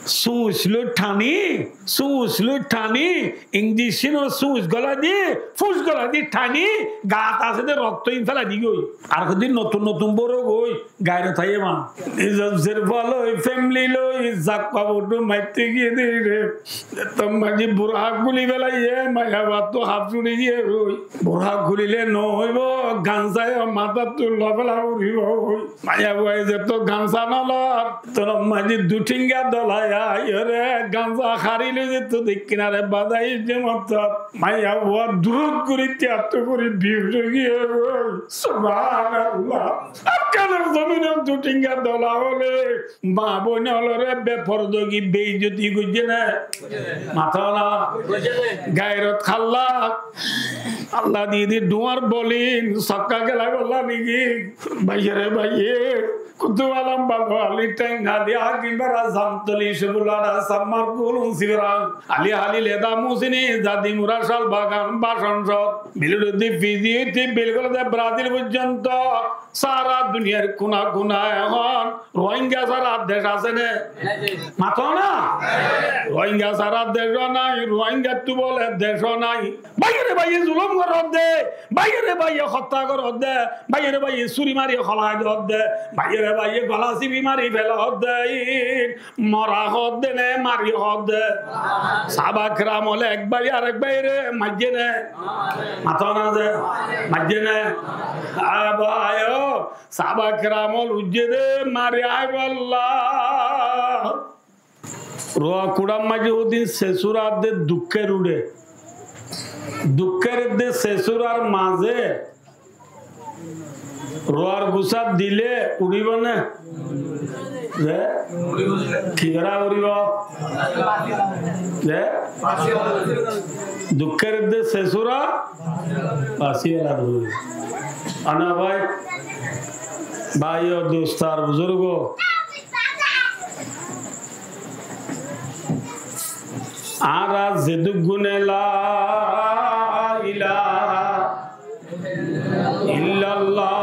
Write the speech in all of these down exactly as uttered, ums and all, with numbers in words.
Suñs loi thani, suñs loi thani, injekcónor suñs golai di, fús golai di thani, gat asé de rokto ín félai di goi. Ar hodin notun notun boro goi, gairot aiyé ma. Nizor zerfa loi, femili loi, zakka bodu maitté giyé de re. Zettót mazi burha kúli félaiye, maiyafuattú haf cúri giyé goi. Burha kúlile no óibo, gamsa yó matáttu loféla foribo goi. Maiyafuaye zettót gamsa no lor, zettót mazi dui thinga dolai aiyóre, gamsa hári loi zettót dekkinare bazai ijje mottót. Maiyafua durot gori tiyattú gori biyuc ói giyé goi. Subhanallah. Afganor zominot dui thinga dola óile ma boin ólore befordagi, beizzoti goijjé né? Mató na? Gairot hálla? Allah diyé de duar bolin, sokka gelai bolla niki? Báiye re báiye, Kutub Alom Balo Ali, Teng Ali, Hakim Bara, Zamtoli, Sefullah, Sammar, Kulum, Sibran, Ali, Ali, Leda, Musini, Zadi, Mura, Shalbagan, Basansor, Bilurudi, Fiji, Tibbil, Golde, Brazil foijjonto, sára duniyar kuna kuna ehón Rohingya sára dec asé né? Mató na? Rohingya sára dec ó nai, Rohingyattú bole dec ó nai. Báiye re báiye zulum goródde, báiye re báiye hottá goródde, báiye re báiye suri mari holai dódde, báiye re báiye gola sibi mari félodde, ín mora hoódde né, mari hoódde? Sáhaba keram ókkole ek báiye arek báiyere maijjé né? Mató na ze, maijjé né? Á bái ó, sáhaba keram ókkol uijjé de mari aibólla. Ruwa kuçar maze hodin sesura de dukkér uçé. Dukkér de sesurar maze ruwar gusa dile uçíbo né? Ze? Ki gorá uçíbo? Ze? Dukkér de sesura basi ela uçíbo. Ana bái, bái ó dustó ar buzurgó, añára zedúk gune la ilaha illallah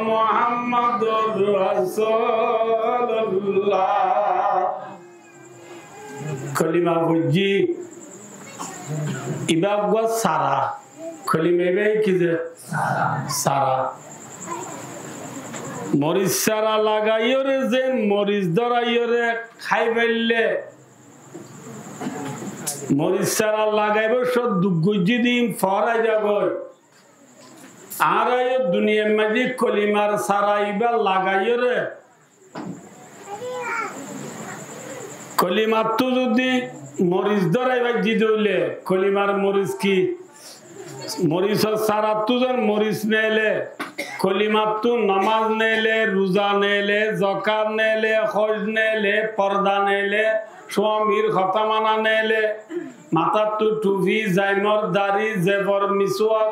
Muhammadur Rasulullah kolima foijjí, ibá uggwá sara. Kolima ibá ki ze? Sara. Moris sara lagaiyóre ze moris dóraiyóre hái faille, moris sara lagaibár cómot duk goijjé de ín foórai zagói. Añára yó duniyar maze kolimar sara ibá lagaiyóre, kolimattú zodi moris dórai faijjí de óile, kolimar moris ki? Morisor sarattú zon moris neile, kolimattú nomaz neile, ruza neile, zokat neile, hój neile, forda neile, cómir hotá mana neile, matáttu thufi, zaimor dari, zefor miswak,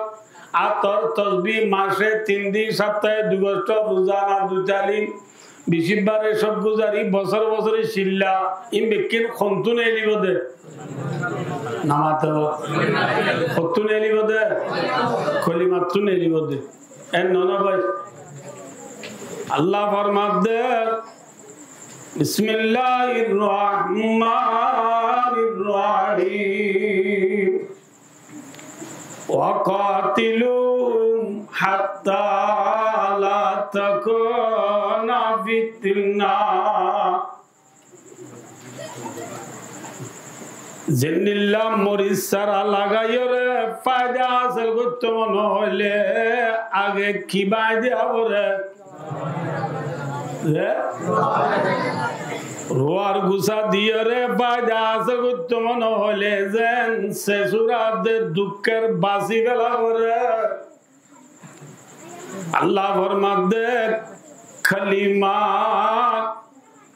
átor tosbi, mace tin din, saptaye dui gosto, ruzana dui talim, bicíbbare cóp guzari, bosóre bosóre cilla, ín bekkín hontú neilibó de? Namato. Hontú neilibó de? Kolimattú neilibó de. En nono bái. Allah formadde, Bismillahir Rahmanir Rahim. وقاتلوهم حتى لا تكون فتنة. Zendilla moris sara lagaiyóre faida hásil goittó mone óile age ki báñgi diya fore? Ze? Ruwar gusa diyóre faida hásil goittó mone óile zen sesura de dukkér basi fela fore. Allah formadde, kolima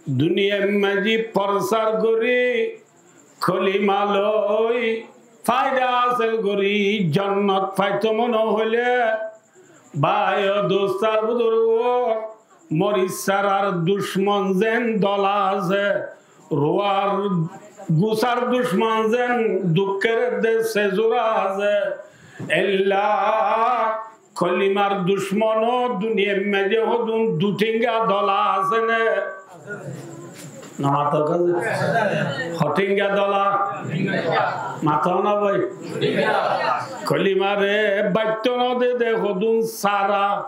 duniyar maze forsar gori, kolima loi faida hásil gori jonnot faitó mone óile, bái ó dustó ar buzurgó, moris sarar ducmon zen dola asé, ruwar gusar ducmon zen dukkér de sesura asé, ella kolimar ducmon ó duniyar maze hodún dui thinga dola asé né? No mato kói. Hotinga dola. Mato na bái. Kolimare baitto no de de hodún sara.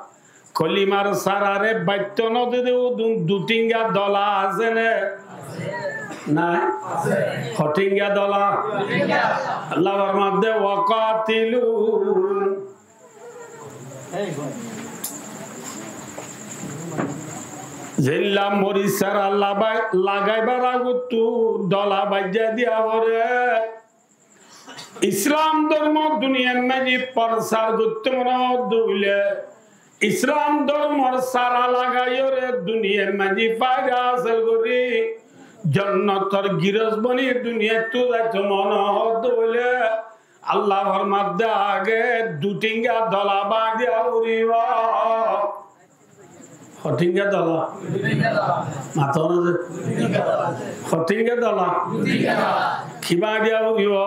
Kolimar sarare baitto no de de hodún dutinga dola asé né? Nai. Hotinga dola. Allah formar de, "Wa qatilu." Zilla moris sara labai-, lagaibar agottu dola baijja diya fore. Islam dormo duniyar maze forsar goitto mone hoó de óile, Islam dormor sara lagaiyóre duniyar maze faida hasel gori, jonnotor giros boni duniyattu zaito mone hoó de óile, Allah formar de age dutinga dola bañdiya foribo. Hotinga dola. Mato na ze. Hotinga dola. Ki bañdiya foribo?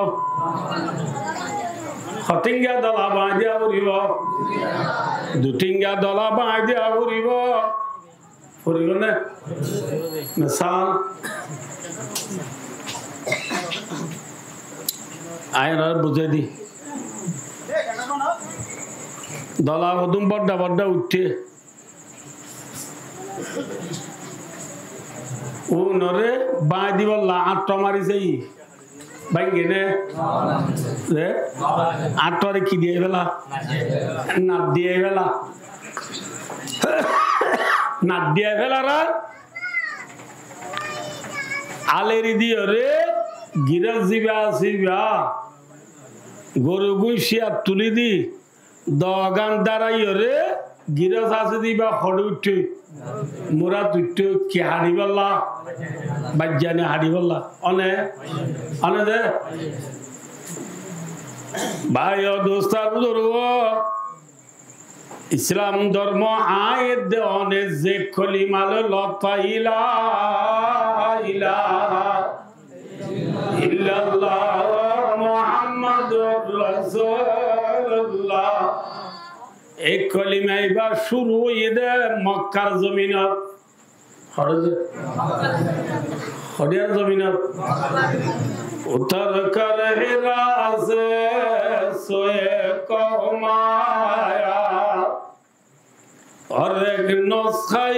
Hotinga dola bañdiya foribo. Dutinga dola bañdiya foribo. Foribo né? Misal. Añára buzái di. Dola hodún bodda bodda uiththé. Unore báñgi dibolla añtto mari sai. Báñgi né? Ze? Añttóre ki diyé fela? Nat diyé fela. Nat diyé fela ra. Aleri diyóre giros ziba asiba. Goru gúñciya tuli di. Dogan daraiyóre giros asé de íba hoçé uiththé, murat uiththé, ki haçibolla? Baijjani haçibolla. One, one de. Bái o dustó ar buzurgó, Islam dormo añí edde one ze kolima loi lotto ila ilaha illallah Muhammadur Rasulullah. E kolima iba cúru óiye de Mokkar zominot. Hoçé? Hoçiyar zominot. Utor kar Hira se soye kaum aya. اور ایک نسخہ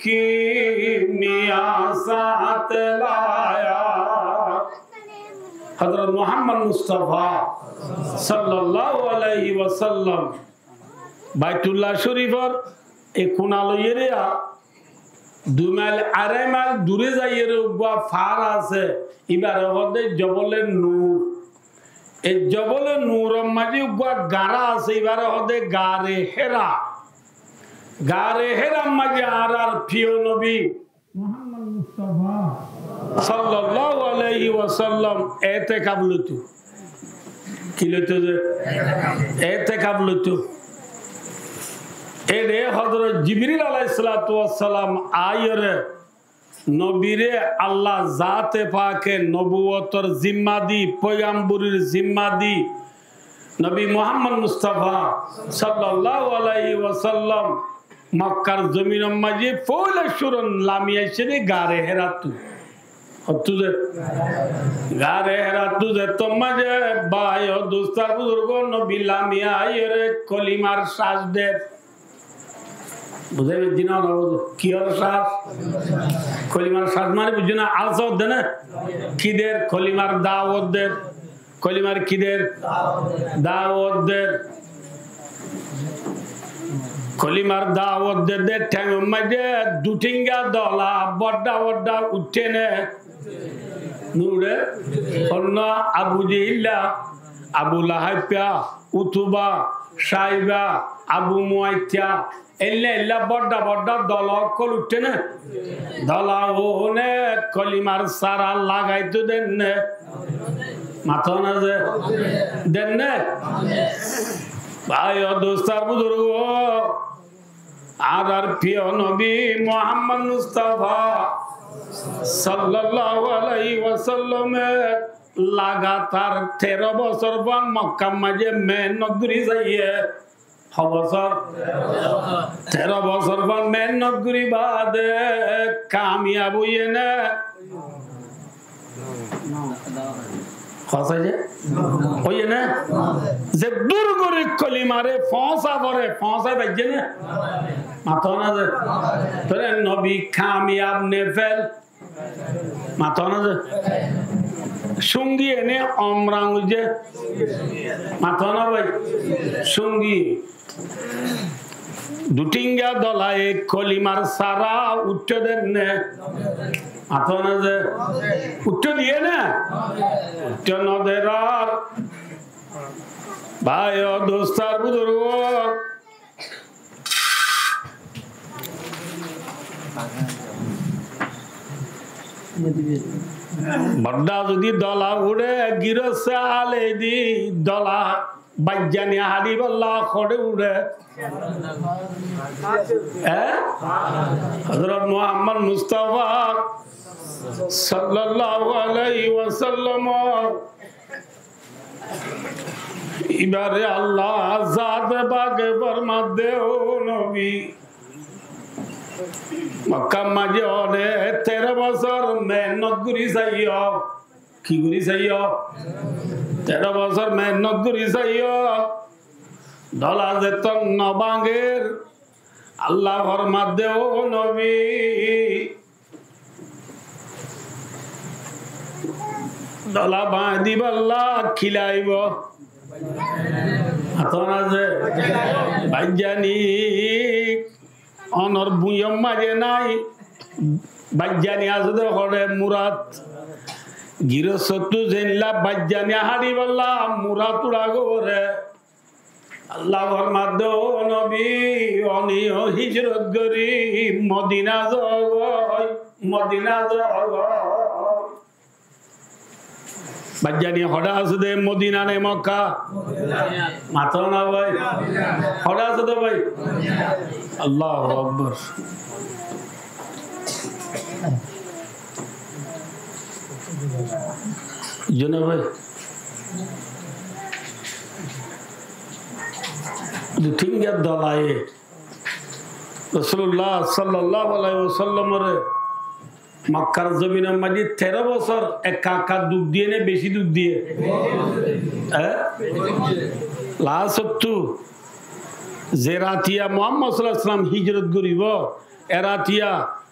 کیمیا ساتھ لایا۔ Hozrot Muhammad Mustafa sallallahu alaihi wasallam Baitullah Shorifor e kuna loiyóre dui mail, arai mail dure zaiyóre uggwá far asé, ibare hoó de Jobole Nur. E Jobole Nuror maze uggwá gara asé, ibare hoó de Gare Hera. Gare Herar maze añárar priyo nobi Muhammad Mustafa sallallahu alaihi wasallam etekaf loito. Ki loito ze? Etekaf loito. Ede Hozrot Jibril alaihissalatu wassalam aiyóre nobire Allah zate pake nobuwotor zimma di, poigamborir zimma di, nobi Muhammad Mustafa sallallahu alaihi wasallam Mokkar zominor maze foila cúrun lami aiccé de Gare Herattu. Hottú ze? Gare Herattu zettót maze bái o dustó ar buzurgó nobi lami aiyóre kolimar các der. Buzá faijjó né? Kiyór các? Kolimar các mane buijjó né? Alsa hoó de né? Ki der? Kolimar dawot der. Kolimar ki der? Dawot der. Kolimar dawot der de thaimor maze dui tinga dola bodda bodda uiththé né? Nure, honno Abu Jehilla, Abu Lahabba, Utuba, Saiba, Abu Muaitta, eilla eilla bodda bodda dola ókkol uiththé né? Dola ókkole kolimar sara lagaito der né? Mato na ze? Der né? Bái o dustó ar buzurgó, añárar priyo nobi Muhammad Mustafa sallallahu alaihi wasallame lagatar teró bosór fán Mokkar maze mehénnot gori zaiyé. Hó bosór? Teró bosór fán mehénnot gorí baade kamiyab óiye né? Hosá ze? Óiye né? Ze dur gorí kolimare foóñsa fore, foóñsa faijje né? Mató na ze? Tóile nobi kamiyab ne fel? Mató na ze? Cúngi ene omrang óiye. Mató na bái? Cúngi. Dutínga dolaye kolimar sara uiththó der né? Mató na ze? Uiththó diye né? Uiththó no der ar. Bái o dustó ar buzurgó, bodda zodi dola uçé, girosé aledi dola baijjani haçibálla hoçé uçé? Eé? Hozorot Muhammod Mustafa sallallahu alaihi wasallam ibáre Allah zate pake formadde, ó nobi, Mokkar maze one teró bosór mehénnot gorí saiyó. Ki gorí saiyó? Teró bosór mehénnot gorí saiyó. Dola zetón no báñger, Allah formadde, ó nobi, dola báñgi dibálla ki laibo? Atón asé? Baijjani, onor buñyor maze nai, baijjani asé de hoçé murat. Girostottu zeilla baijjani haçibálla murat uçá gore. Allah formadde, ó nobi, oniyó hijrot gorí Modina zogói, Modina zogói. Baijjani hoçé asé de, Modina ne Mokka? Mató na bái. Hoçé asé de bái? Allahu Akbar. Jona bái, dui tin dolaye Rosulullah sallallahu alaihi wasallamore Mokkar zominor maze teró bosór ekka ekka duk diye ne beci duk diye? Eé? Lastottu ze ratiya Muhammod sallallahu alaihi wasallam hijrot goribo, e ratiya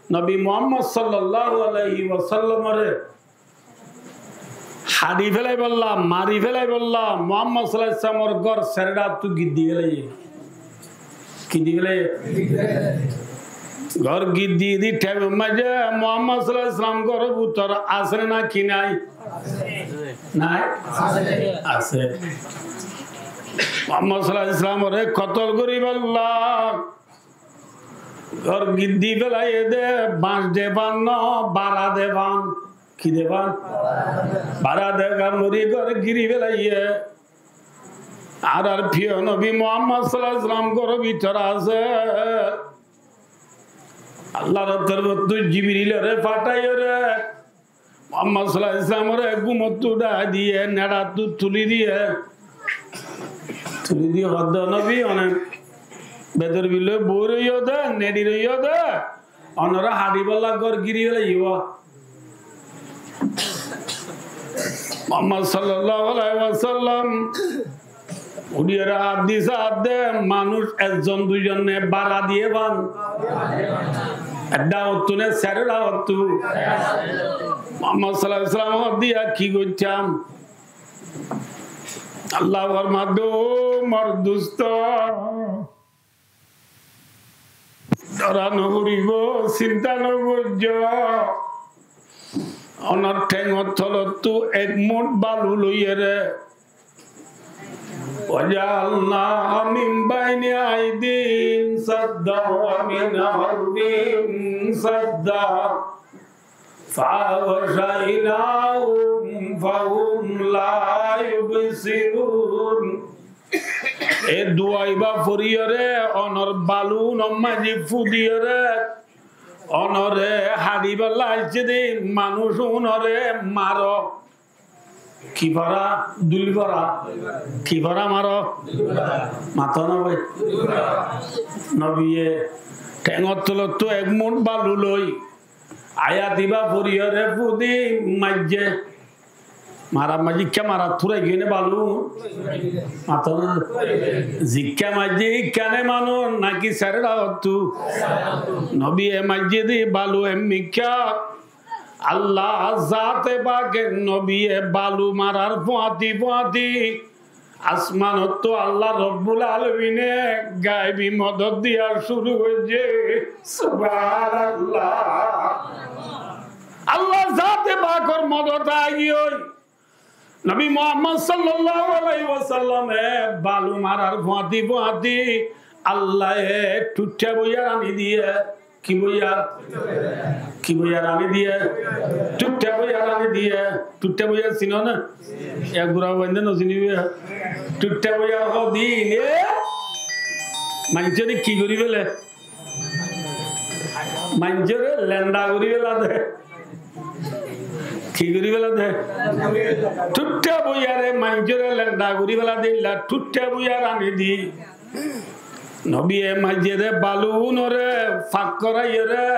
Nobi Muhammod sallallahu alaihi wasallamore haçi felaibálla, mari felaibálla, Muhammod sallallahu alaihi wasallamor gór seredattú giddi felaiye. Giddi felaiye. Gór giddi di thaimor maze Muhammod sallallahu alaihi wasallam góror bútore asé ne naki nai? Nai? Asé. Muhammod sallallahu alaihi wasallamore kotol goribálla gór giddi felaiye de, bañc de fan no, bara de fan. Ki de fan? Bara de fan mari gór giri felaiye. Añárar fiyó nobi Muhammod sallallahu alaihi wasallam góror bútore asé. Allar torfottu Jibrilore fathaiyóre Muhammod sallallahu alaihi wasallamore gúmottu uçái diye, neçattu tuli diye. Tuli diye hoó de, nobi, one bedor billoi boi roiyo de, neçi roiyo de, onore haçibálla gór giri felaibo. Muhammod sallallahu alaihi wasallam uçiyóre át di saá de, manúc ekzon duizon ne, bara diye fan? Ek dhakottú ne seri dhakottú? Muhammod sallallahu alaihi wasallam hoó de, ki goittám? Allah formadde, ó mor dusto, dora no foribo, sinta no goijjo. Onor thengot tolottu ek muth balu loiyóre, وجعلنا من بين أيديهم سدا ومن خلفهم سدا فأغشيناهم فهم لا يبصرون. E dua ibá foriyóre, onor balu unor maze fudiyóre, onore haçibálla aiccé de manúc unore maro. Ki fora? Dúil fora. Ki fora maro? Mato na bái. Nobiye théngor tolottú ek muth balu loi aiyat ibá foriyóre fudi maijjé. Marar maijjé ikká marat fúrai giyé né balu? Mato na. Zikká maijjé ikká né manúic náki seréra ottú? Nobiye maijjé dé balu emmikká. Allah zate pake nobiye balu marar fúañti fúañti asmanottú Allah Robbul Alamine gaibi modot diya cúru goijjé. Subhanallah. Allah zate pakor modot aigiyói. Nobi Muhammad sallallahu alaihi wasallame balu marar fúañti fúañti Allaye thuththá boiyar ani diyé. Ki boiyar? Ki boiyar ani diyé? Thuththá boiyar ani diyé. Thuththá boiyar sino né? Ek gura báinde no sinibo. Thuththá boiyar hoó de ine maincóre ki gorí féle? Maincóre lenda gorí féla de. Ki gorí féla de? Thuththá boiyare maincóre lenda gorí féla de, illa thuththá boiyar ani di. Nobiye maijjé dé balu únore fak goráiyore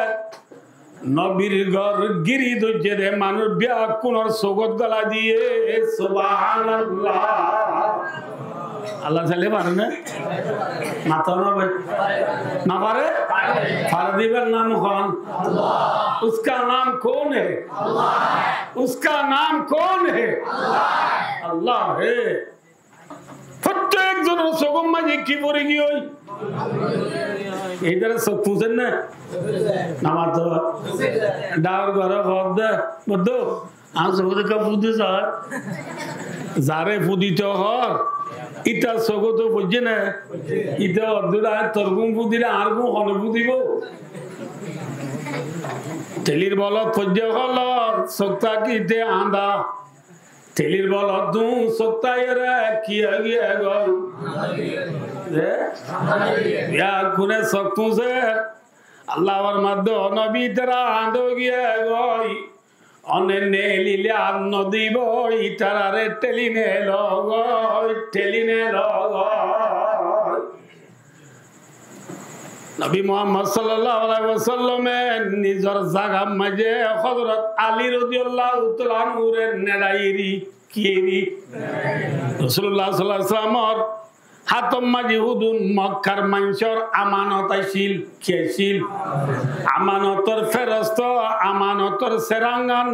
nobir gór gíri dóijje dé manúic beggúnor sógot gólai diyé. Subhanallah. Allah sailé fare né? Mato na bái. No fare? Fare de, ibár nam hon? Uska naam kaun hai? Uska naam kaun hai? Allah hai. Fottek zonor sókor maze ki fori giyói? Ítara sók fúser né? No mato. Dhañr górot hoó de, buddó? Añár sókot ekká fudi sar. Zare fudito hoór, ítar sókot foijjé né? Íte hoó de, añár torgún fudile añárgún hone fudibo? Telir bolot foijjé hoór, sók tákite añdá. Telir bolot dún sók táiyore ki ói giyé goi? Ze? Beggúne sók fúser. Allah formar de, ó nobi, ítara añdá ói giyé goi. One neelile ar no dibo, ítarare theli neelogói, theli neelogói. Nobi Muhammad sallallahu alaihi wasallame nizor zagar maze Hozrot Ali rodiyallahu taala anhure neçaiyeri, kiyeri? Rosulullah sallallahu alaihi wasallamor hátor maze hudun Mokkar maincór amanot accíl. Ki accíl? Amanotor ferosto, amanotor serangan,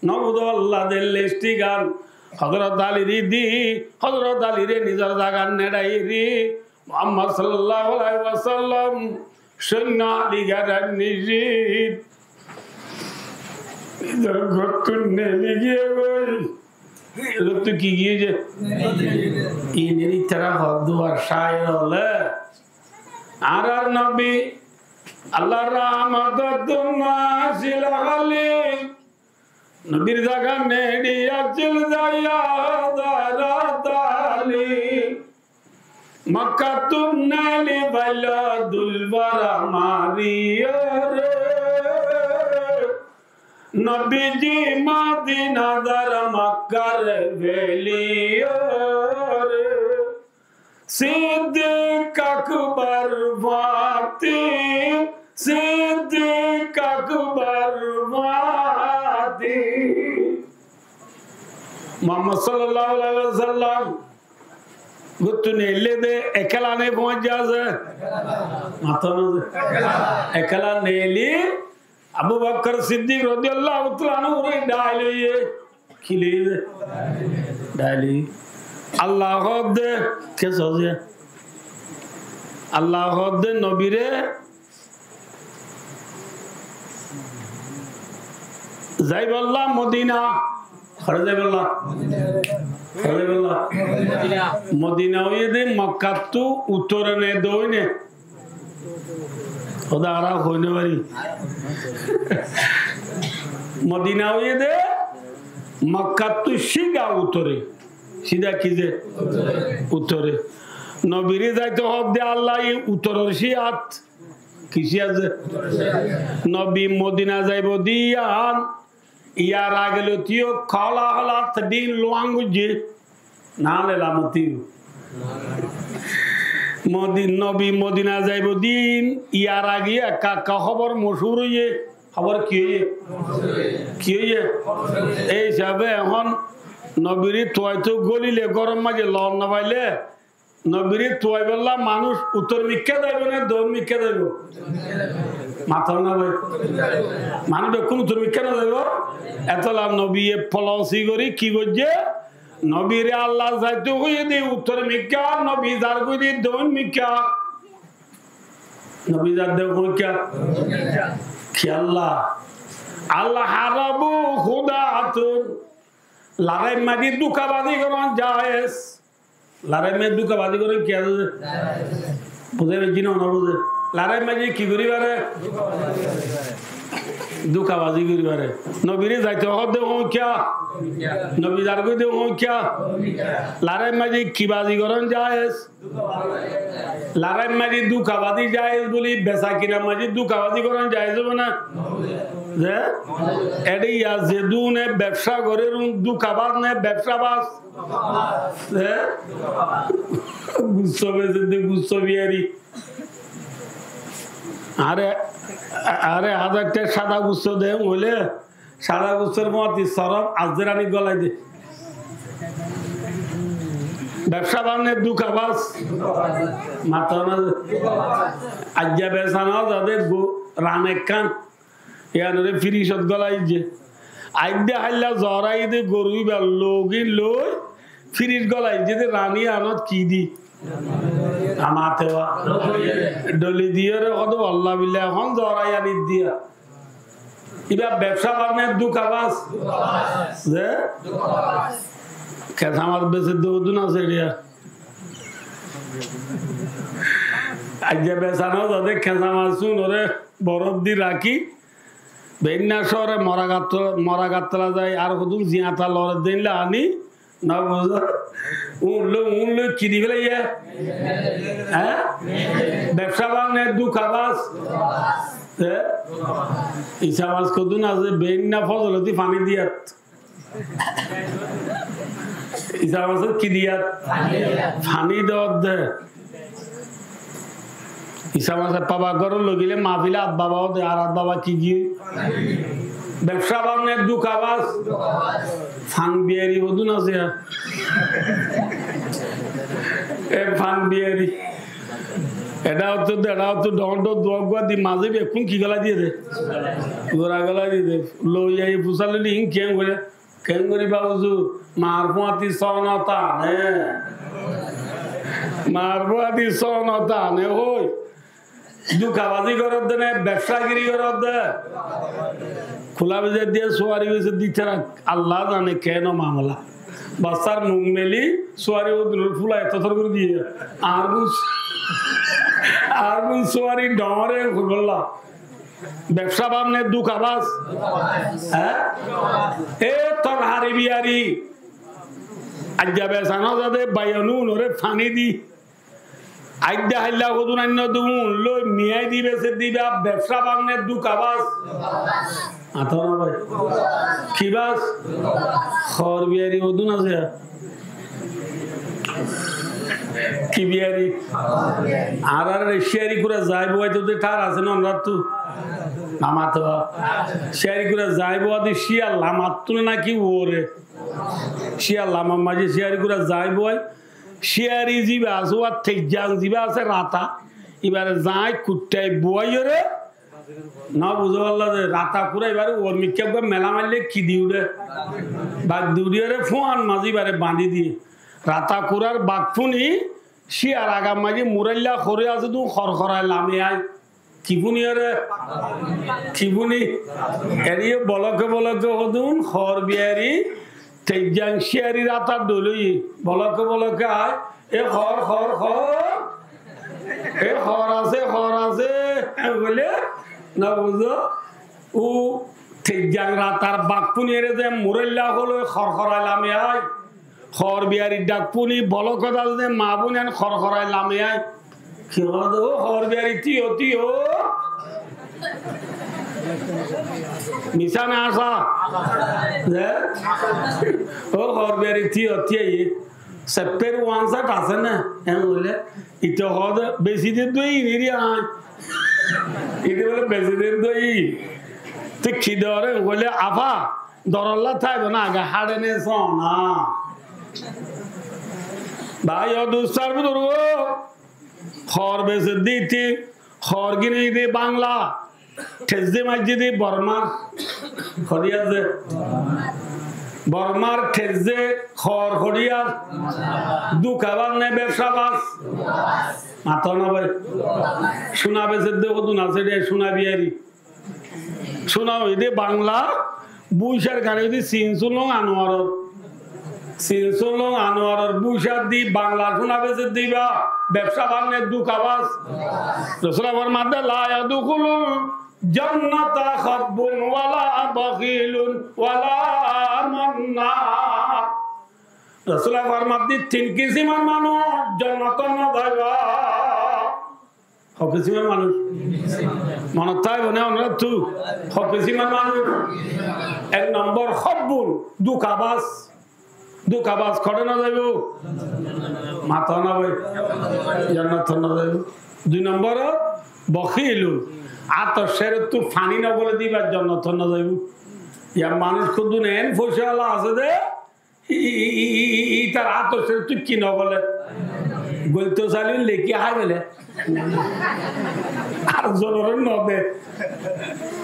no buzó Allah de lestigan. Hozrot Alire di, Hozrot Alire nizor zagat neçaiyeri Muhammad sallallahu alaihi wasallam sóinno ligarar nizit nizor górottú neeli giyé goi. Erottú ki giyé ze? Ineri tara hoddúar cáir óle. Añárar nobi Allar rahmotottú nacíl háli. Nobir zaga neçi accíl zaiya zara tali. Mokkattú neeli faillo dul fora mariyore. Nobiji Modina zar Mokkar feliyore. Siddik Akbar fati, Siddik Akbar fati. Muhammad sallallahu alaihi wasallam góttu neille de ekela ne foóñijja ze? Mato na ze. Ekela neeli Abu Bakar Siddik rodiyallahu taala anhu re dháil óiye. Ki loiye? Dháil óiye. Allah hoó de, ke soze? Allah hoó de nobire zaibolla Modina. Hore zaibolla? Hore zaibolla? Modina óiye de Mokkattú uttore ne doine? Hoda ara hoi no fari. Modina óiye de Mokkattú sida uttore. Sida ki ze? Uttore. Nobire zaito hoó de Allah ye uttoror cíyat. Ki cíyat ze? Nobi Modina zaibo de yián Yar age lóti yó hola hola din luang goijjé. Naále lamotíyo. Modi-, nobi Modina zaibou din, yar age ekka ekka hóbor mochúr óiye. Hóbor ki óiye? Ki óiye? Ei hísabe ehón nobiré tuaitó gólile góror maze loon no faile, nobiré tuaibólla manúic uttor mikká zaibou né doin mikká zaibou? Mató na bái. Manúic bekkún uttor mikká no zaibou? Etolla nobiye polosi gorí ki goijjé? Nobiré Allah zaito hoiyé dé uttor mikká, nobi zargói dé doin mikká. Nobi zar dé hoikká? Ki Allah? Al-harbu khudatun. Lorai maze dúkabazi gorón jaiz. Lorai maze dúkabazi gorón ki asé? Buzá faijjó né, no buzá? Lorai maze ki gorí fare? Dúkabazi gorí fare. Nobiré zaito hoó dé hoikká? Nobi zargói dé hoikká? Lorai maze ki bazi gorón jaiz? Lorai maze dúkabazi jaiz buli besa kinar maze dúkabazi gorón jaiz óibo né? Ze? Ede yá zedún bebsá gorér un dúkabaz né bebsabaz? Ze? Gusso bese dé gusso biyari. Are, are házar tar sáda gusso de óile, sáda gussor fuáñti sorof azerani golai de. Bebsabaz né dúkabaz? Mató na. Aijja besa no za de go-, ran ekkán. Iyanore firisot golai diyé. Aidde háilla zorai de goru ibar login loi firis golai diyé de rani anot ki di? Amatewa. Doli diyóre hodo walla billa ehón zorai ani diya. Iba bebsabaz né dúkabaz? Ze? Kesamaz bese de hodún asé eriya. Aijja besa no za de kesamaz súnore borof di rakí, beinna cóore mora gattola, mora gattola zai, ar hodún ziañta lore deinla ani, no buzó? Un loi, un loi ki di félaiye? Há? Bebsabaz né dúkabaz? Há? Isamaz hodún asé, beinna fozoloti faní diyat. Isamazot ki diyat? Faní dot de. Isamaz baba górot logile mafile at baba ó de, ar at baba ki giyé? Bebsabaz né dúkabaz? Fan biyari hodún asé ya? E fan biyari. Eda ottu de, eda ottu dhoóñr dhoóñr duwa guwa di maze bekkún ki golai diyé de? Gura golai diyé de. Loi ai fusá loile hín kiyén goijjé? Kengori ba huzur, mar fuáñti sóo no tane. Mar fuáñti sóo no tane, hoi. Dúkabazi goródde né, bebsagiri goródde. Kula bizar diya suwari goijjé de ítara, Allah zane keén mamela. Bassar muk meli, suwari ódunor fula eto tor gorí diye. Ar gun, ar gun suwari dhoóñre hoibolla. Bebsabaz né dúkabaz? Há? E torhari biyari. Aijja besa no za de, baiyonunore faní di. Aidde háilla hodún ainno de un loi miyai di bese diba, bebsabaz né dúkabaz? Mató na bái. Ki baz? Hoor biyari hodún asé ya? Ki biyari? Añárar ciyari kura zai boi to de thar asé na añárattu? No mato. Ciyari kura zai boi de ciyar lamattú né naki uore? Ciyar lamar maze ciyari kura zai boi. Ciyari ziba asé, uwar tejjang ziba asé rata. Ibare zai kuttai buaiyore. No buzó falla de, rata kura ibare uor mikká uggwá mela maille ki di uçé? Bak di uçiyore fuan maze ibare bañdí diye. Rata kurar bak fúni, ciyar agar maze murailla hore asé dun horhorai lami ai. Ki fúni ore? Ki fúni? Eriye boloke boloke hodun, hor biyari, tejjang ciyari ratar dol oiye. Boloke boloke ai, e hor, hor, hor. E hor asé, hor asé. E bole, no buzó. U tejjang ratar bak fúniyore ze murailla holo horhorai lami ai. Hor biyarir dhak fúni bolok hodal ze ma boin en horhorai lami ai. Ki hoó de, ó hor biyari, tiyo, tiyo. Misá né háñsa? Ze? Ó hoór biyari tíyo tíyaye. Seppér wansát asé né? Eén hoilé, ite hoóde, besi de dói niri aññí. Ite bóle besi de dói. Te ki dore hoilé, afá, dorollá táibo ná, age háçe né sóna. Bái o dustó ar buzurgó, hoór besi de ite, hoór gine de Bangla, Thezze maijjé de Bormar, hoçiyar ze? Bormar thezze hoór hoçiyar? Dúkabaz né bebsabaz? Mató na bái. Cúna besé de hodún asé de, cúna biyari. Cúna óiye de Bangla, búcar gari óiye de Sin Sulung Anuaror. Sin Sulung Anuaror búcar di Bangla cúna besé de ibá bebsabaz né dúkabaz? Rosule formadde, "La yadkhulul jannata khabbun wala bakhilun wala mannan." Rosule formadde, tin kisimor manúic jonnotot no zaibo. Ho kisimor manúic? Monot táibo né onoráttu? Ho kisimor manúic? Ek nombor, khabbun, dúkabaz. Dúkabaz hoçé no zaibo? Mató na bái. Jonnotot no zaibo. Dui nombor, bakhilun. Átocóttu faní no gole de ibá jonnotot no zaibo. Yar manúic hoddún eén foicáwala asé de, i, i, itar átocóttu ki no gole? Goilto sailé lekí hái fele. Ar zonore no de.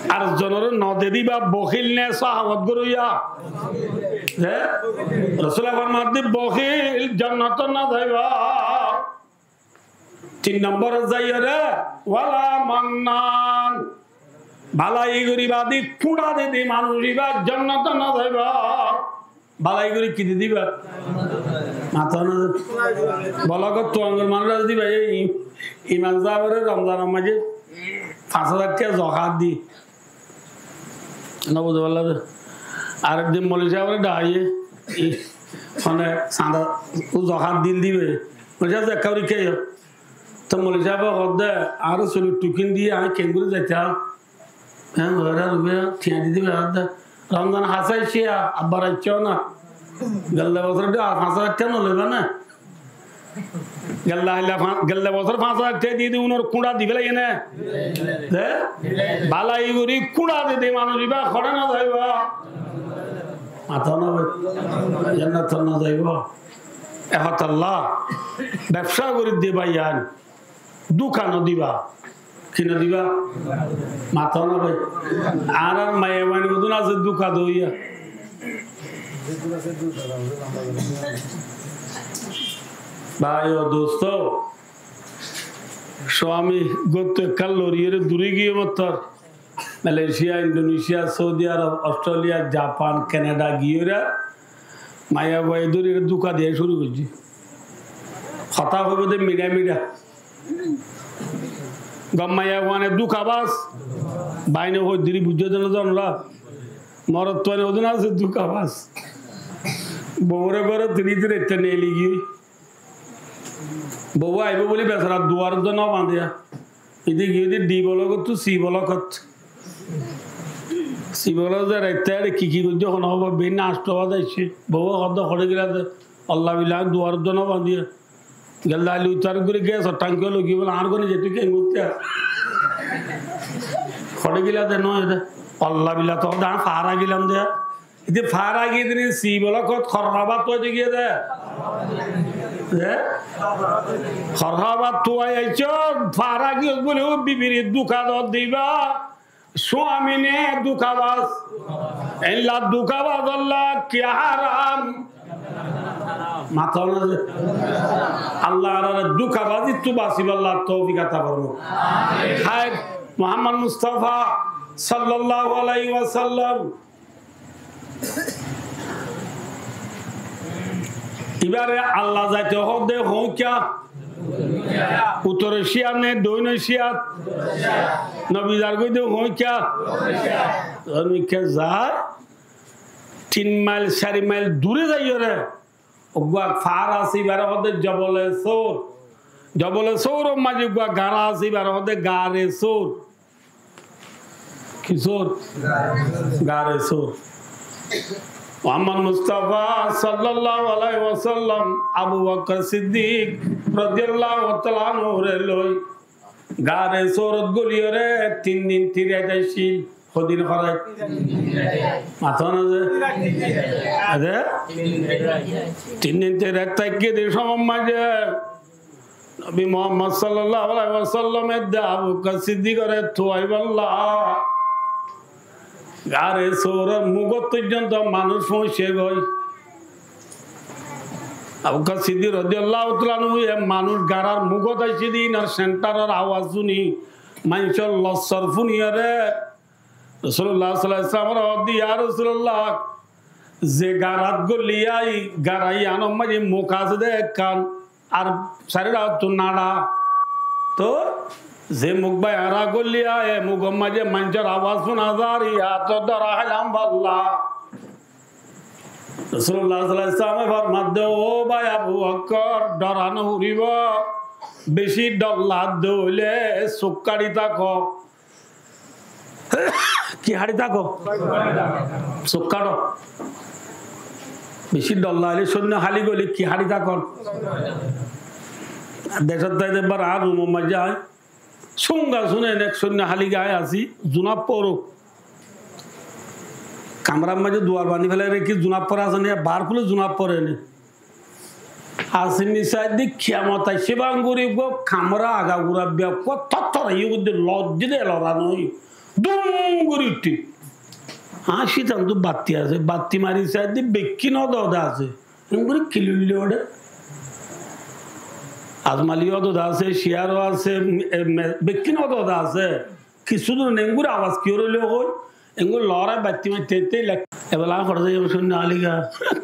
Ar zonore no de de ibá bakhil né sáhawot goróya? Ze? Rosule formadde bakhil jonnotot no zaibo. Tin nombor zaiyóre, wala mannan. Bálai gorí bade kúñça de de manúic ibá jonnotot no zaibo. Bálai gorí ki de de ibá? Mató na. Bolokot tuwangor manúic asé de ibá, ei imam sábore Romzanor maze fañs házar tiya zokat di. No buzó bála de. Ar ek din moloi sábore dhaiye, i, mane, sanda, ó zokat dil dibe. Moloi sáb, ekká uri kiyó? To moloi sábe hoó de, añáre sulor thukin di, añí kengori zaita? Eén hoór ar uwe tiañ di dibe hoó de. Romzan hásai ciya, abbar aiccó na. Gelle bosór de ar fañs házar tiya no loiba na? Gelle ailla fa-, gelle bosór fañs házar tiya di di unor kúñça di félaiye né? Ze? Bálai gorí kúñça de de manúic ibá hoçé no zaibo? Mató na bái. Jonnotot no zaibo. E hotalla bebsá gorí de báiyain, dúka no diba. Ki no diba? Mató na bái. Añárar maiyafuain hodún asé dúka doiya. Bái o dustó, suami góttu ekká loriyóre duri giyé mottor. Malaysia, Indonesia, Saudi Arab, Australia, Japan, Canada giyóre maiyafuaye dóri dúka diya cúru goijjé. Hotá hoibo de miçá miçá. Gom maiyafuain dúkabaz. Báine hoiddiri buijjó de no zonra. Morotfuain hodún asé dúkabaz. Bouwore górot tini tini ette neeli giyói. Bou aibo buli besara duar uddá no bañdiya. Ede giyói de di bolokottu si bolokot. Si bolokot zai raitta ede ki ki goijjé hono hóbor, beinna asto baze aiccé. Bouwe hoó de hoçé gila de. Allah bila añí duar uddá no bañdiya. Gelde ailli uitar gori gesor thanki loi giyé bole, añár gori zaito ki goitte? Hoçé gila de no ede. Allah bila to hoó de añí fara gilam de. Ede fara giyé de ni, si bolokot horra bát tuwai de giyé de. Ze? Horra bát tuwai aicó, fara giyé bole, ó bibire dúka no diba. Suami ne dúkabaz. Ella dúkabaz, Allah ki haram. Mató na ze. Allah añárare dúkabazittu basibálla toufik ata formo. Háir, Muhammad Mustafa sallallahu alaihi wasallam ibáre Allah zaito hoó de hoóñkka? Uttore cíyat né doine cíyat? Nobi zargói de hoóñkka? Hoóñkka zar, tin mail, sari mail dure zaiyóre, uggúa faár asé, ibáre hoó de Jobole Sóur. Jobole Sóuror maze uggúa gañr asé, ibáre hoó de Gare Sóur. Ki sór? Gare Sór. Muhammod Mustafa sallallahu alaihi wasallam Abu Bakkar Siddik rodiyallahu taala anhure loi Gare Sórot goliyóre tin din tin rait accíl. Hodin horai? Mató na ze? Aze? Tin din tin rait táikke de somot maze Nobi Muhammod sallallahu alaihi wasallam edde Abu Bakkar Siddikoré tuaibálla Gare Sór or muk forzonto manúic foóñiccé goi. Abu Bakkar Siddik rodiyallahu taala anhu e manúic garar mukot aiccé de inar sentaror awaz fúni, maincór lossor fúniyóre Rosulullah sallallahu alaihi wasallam ore hoódde, "Ya Rosulullah, ze garat gollíya, garai anor maze muk asé de ekkán, ar sairó ttú naça. Toóu ze muk bái añára gollíya, e mukor maze maincór awaz fúna zar, yíato dóra háilam bálla." Rosulullah sallallahu alaihi wasallam e formadde, "Ó bái Abu Bakkar, dóra no foribó, beci dór ladde óile suk hári táko." Ki hári táko? Suk háro. Beci dór laile sóinno háli goile ki hári táko? Decót táite bar ar rumor maze ai. Cúnga cúne ek sóinno háli gai así, zunat fore. Kamrar maze duar bani félai reki zunat fore asé né, bar kúle zunat fore né. Asé ni saidde kiyamot aiccé bangori uggwá kamra agagura beggwá tottor aiyé goi de lojje de lora no óiye. Dum gori uiththé. Añár cítan dú batti asé, batti mari saidde bekkín ódode asé. Engori kililli óde. Azmali ódode asé, ciyaro asé, em, em, bekkín ódode asé. Kissú dur nengori awaz ki óre loi hoi, engori lorai batti mari tete lek. Ebela añár fore zai sóinno háli ga,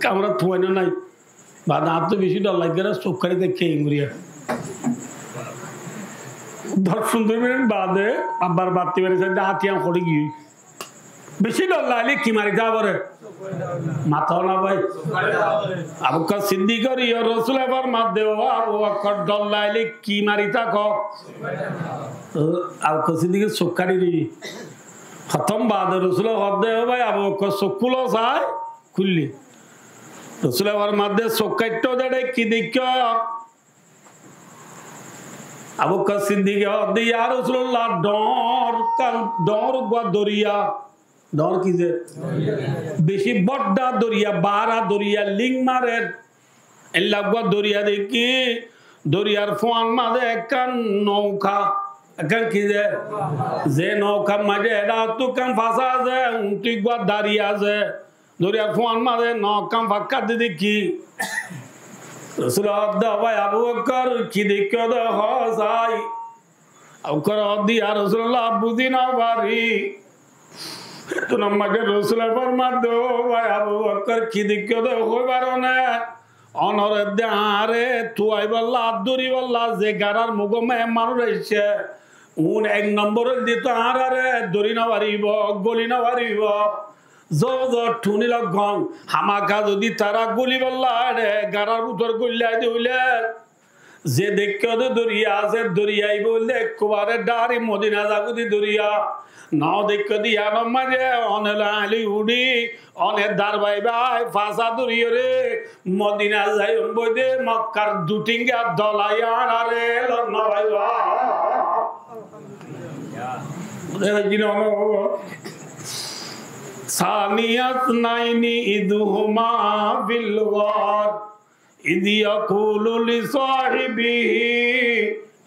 kamra tuaino nai. Bade añáttu beci dór lage, suk hári táikke engori. Doc fundoro minit bade abar batti mari saidde añáttu yián hori giyói. Beci dór laile ki mari táibo re? Mató na bái. Abu Bakkar Siddik ore, "Yó Rosul e formadde, ó Abu Bakkar, dór laile ki mari táko?" Abu Bakkar Siddik e suk hári diyé. Hótom bade Rosul e hoódde, "Ó bái Abu Bakkar, suk kúlo sai." Kúlli. Rosul e formadde, "Suk háitto de, ki deikkó?" Abu Bakkar Siddik e hoódde, "Ya Rosulullah, dhoóñr kan, dhoóñr uggwá doriya." Dhoóñr ki ze? Beci bodda doriya, bara doriya, ling marer. Eilla uggwá doriya deikki, doriyar fuan maze ekkán nouka. Ekkán ki ze? Ze noukar maze eçe ttú ekkán fasa asé, untú uggwá dari asé. Doriyar fuan maze noukán fakká de deikki. Rosule hoódde, "Ó bái Abu Bakkar, ki deikkó de hoó sai." Abu Bakkar hoódde, "Ya Rosulullah, buzí no fari." Ttún maze Rosule formadde, "Ó bái Abu Bakkar, ki deikkó de hoi faro né? Onor edde añáre tuaibálla, dóribolla ze garar mukót e manúic aiccé, un ek nombor óilde to añárare dóri no faribo, góli no faribo. Zo zo thunila gom, hámaka zodi tará gólibálla eçe garar bútore góillai de óile, ze deikkó de doriya asé, doriya ibá óilde ekkubare dhari Modina zagói de doriya. No deikkó de yiánor maze one loi añlí uçí, one darbaibai fasa dóriyóre Modina zaiyum bóli de Mokkar dutínga dolai añáre lon no faiba." ثاني اثنين إذ هما في الغار إذ يقول لصاحبه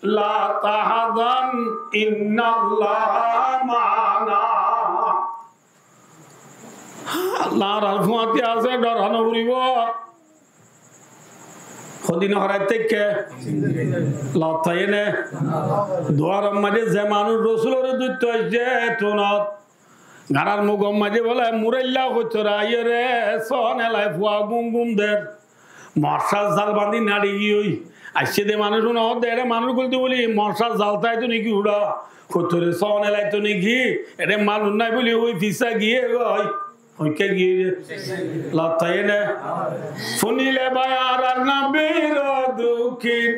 لا تحزن إن الله معنا. Allah añárar fúañti asé, dhora no foribo. Hodin horai táikke? Lot táiye né? Duaror maze ze manúic Rosulore dóitto aiccé, ettunot garar mukót maze bóle murailla hoittóre aiyóre sóon elai fua gúm gúm der. Morcár zal bañdí naçi giyói. Aiccé de manúic, uno hoódde, eçé manúic goilde bóli morcár zal táito niki uçá? Hoittóre sóon elaito niki? Eçé manúic nái bóli hoi fissá giyé goi. Hoikká giyé de. Lot táiye né? Fúnile bái añárar nobir dukín.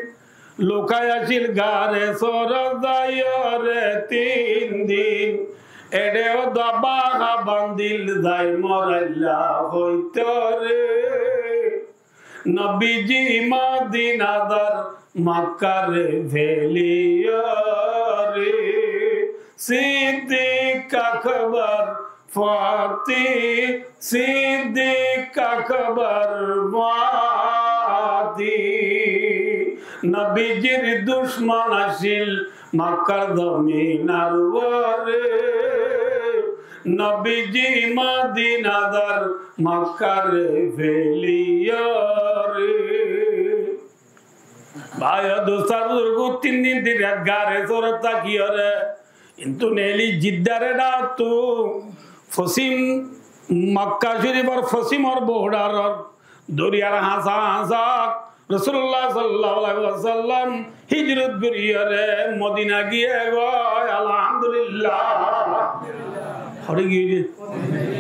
Lukai accíl gare sór zaiyóre tin din. Eçe ó daba bandil zai morailla hoitore. Nobiji Modina zar Makkar feliyore. Siddik Akbar Fati, Siddik Akbar Fati. Nobijir ducmon accíl Makkar zominor uore. Nobiji Modina zar Makkar feliyore. Bái o dustó buzurgó, tin din tin ret Gare Sawrot tákiyore, kintu neeli Jiddar eçáttu fosim, Makka Corifor fosimor bordaror doriyar hañsa hañsa Rosulullah sallallahu alaihi wasallam hijrot goriyore Modina giyé goi. Alhamdulillah. Hoçé giyé de?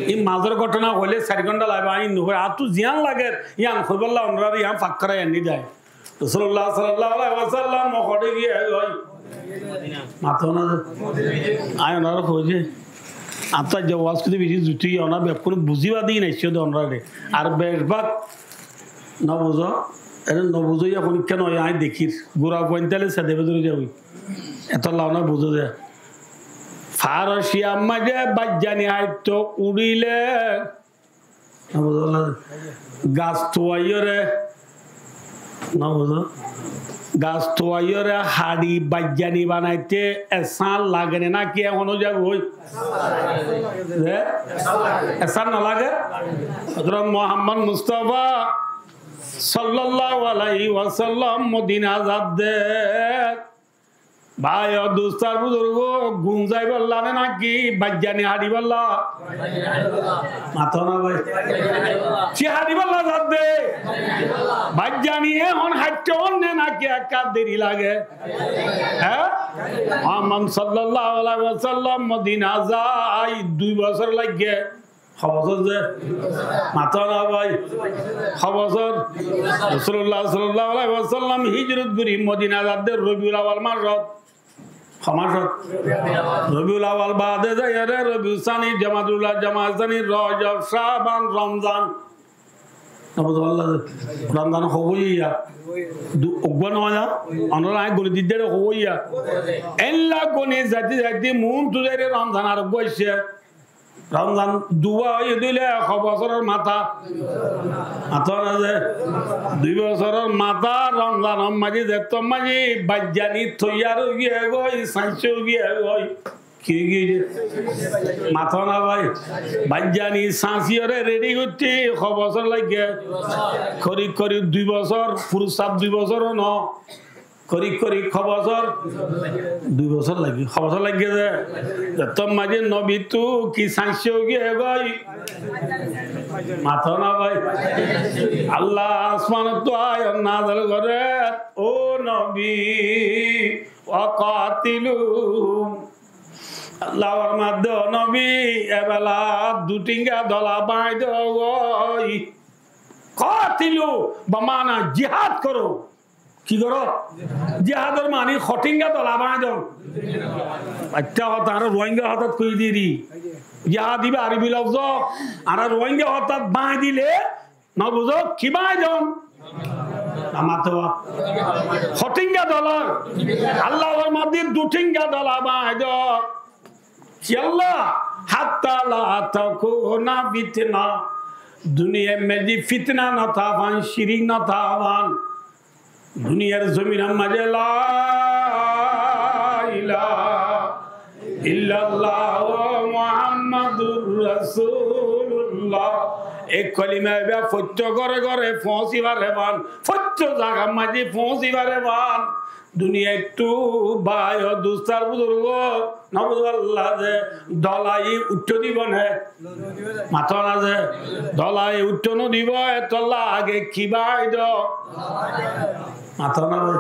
Ei mazor góthona hoile sair gónta laibo, añí no hoi, añáttu ziyán lager, yián hoibolla onórar yián fak gorai aní dai. Rosulullah sallallahu alaihi wasallam hoçé giyé goi? Mato na ze. Añí onórar hoiye. Añáttu aijja waz goitté beci zuti, onóra bekkúne buziba de yián aiccé de onórare. Ar beci bák no buzó, ere no buzó, yián honikka no, añí dekír. Gura fuain tale sede bedore zagói. Etolla onóra buzó de. Farosiyar maze baizzani háitto uçile, no buzó, gas tuwaiyore, no buzó, gas tuwaiyore haçi baizzani banaite esán lage né náki ehón zagói? Ze? Esán no lage? Hozrot Muhammod Mustafa sallallahu alaihi wasallam Modina zadde. Bái o dustó buzurgó, gum zaibolla né náki baizzani haçibolla? Mato na bái. Ki haçibolla zadde? Baizzani ehón háitte onne náki ekka deri lage? Hé? Muhammod sallallahu alaihi wasallam Modina zai dui bosór lage. Ho bosór ze? Mato na bái. Ho bosór? Rosulullah sallallahu alaihi wasallam hijrot gori Modina zadde Robiul Awal masot. Ho masot? Robiul Awal bade zaiyore Robiul Sani, Jamadul Ula, Jamadul Sani, Rojob, Caban, Romzan. No buzó, Romzan hoibo yián. Uggwá no ya? Onóra añí goni didde hoibo yián. Ella goni zaite zaite muúntu zaire Romzan ar uggwá aiccé. Romzan duwá óiye dóile ho bosóror mata? Mato na ze? Dui bosóror mata Romzanor maze, zettót maze baizzani toiyar ói giyé goi, sañsé ói giyé goi. Ki ói giyé? Mato na bái. Baizzani sañsiyore redi goitté ho bosór lage? Korib korib dui bosór, furusaf dui bosór ó no. Korib korib ho bosór? Dui bosór lage. Ho bosór lage ze? Zettót maze nobittú ki sañsé ói giyé goi? Mato na bái. Allah asmanottú ayat nazil gore, ó nobi, wa qatilu. Allah formar de, ó nobi, ebela duthinga dola báñgi do goi. Qatilu, bamana jihad goro. Ki goró? Jihador mani hotínga dola báñgi do. Etta hotá añára Ruáingga hotát hoi diri. Jihad ibá Arobi lofzó, añára Ruáingga hotát báñgi dile, no buzó, ki báñgi do? Amar to hotínga dola, Allah formar de dutínga dola báñgi do. Kiyólla? Hatta la takuna fitna. Duniyar maze fitna no táke, cirik no táke. Duniyar zominor maze la ilaha illallah Muhammadur Rasulullah. Ei kolima ibá fottí góre góre foóñsi fare fán, fottí zagar maze foóñsi fare fán. Duniyaittú bái o dustó buzurgó, no buzó Allah ze dolai uiththó dibo né? Mato na ze dolai uiththó no dibo, etolla age ki báñgi do? Mato na ze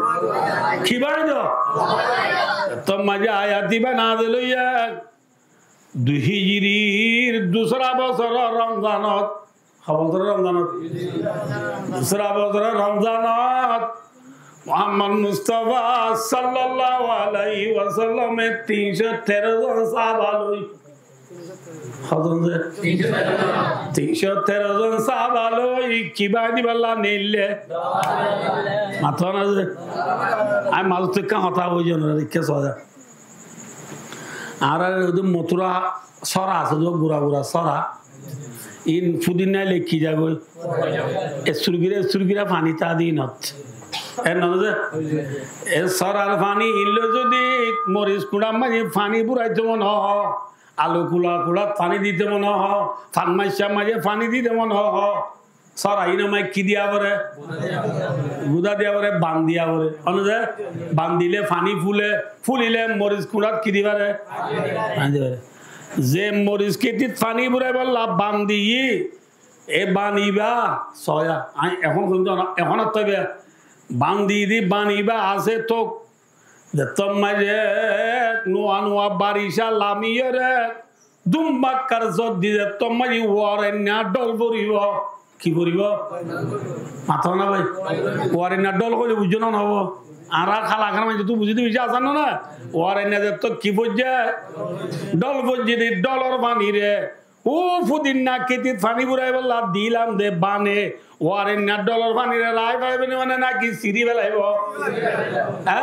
ki báñgi do? Ettór maze ayat ibá nazil óiye dui hijirir dusra bosóror Romzanot. Ho bosóror Romzanot? Dusra bosóror Romzanot Muhammod Mustafa sallallahu alaihi wasallame tin cót teró zon sáhaba loi Hozon ze? Tin cót tero zon sáhaba loi ki bañdí balla neille? Mató na ze? Añí mazót ekká hotá hoói, onora ekká soó. Añárar udu Motura sóra asé, udu gura gura sóra. In fudinna lekí zagói. Estur gíra, estur gíra faní tá de inot. Er no ze? E sórar faní in loi zodi moris kuñçar maze faní buraito mone hoó, alu kula kulat faní dito mone hoó, fan maiccár maze faní dito mone hoó, sóra inor maze ki diya fore? Gúda diya fore, ban diya fore. Ono ze ban dile faní fule, fulile moris kuñçat ki di fare? Faní di fare. Ze moris kétit faní buraibálla ban diyé, e ban ibá soó. Añí ehón hoiyum de, ehón ar táibe. Ban diyé de ban ibá asé tók. Zettót maze nuwa nuwa baricá lamiyóre dum bakkar zor di zettót maze uwarainna dhól foribó. Ki foribó? Mató na bái? Uwarainna dhól hoile buijjó na, no hoó? Añára hala añára maincé tu buzí de beci asan no na? Uwarainna zettót ki foijjé? Dhól foijjé de, dhólor fanire. Ó fudinna kétit faní buraibálla dilam de bane, uwarainna dhólor fanire raái faibo né, mane náki siri félaibo? Há?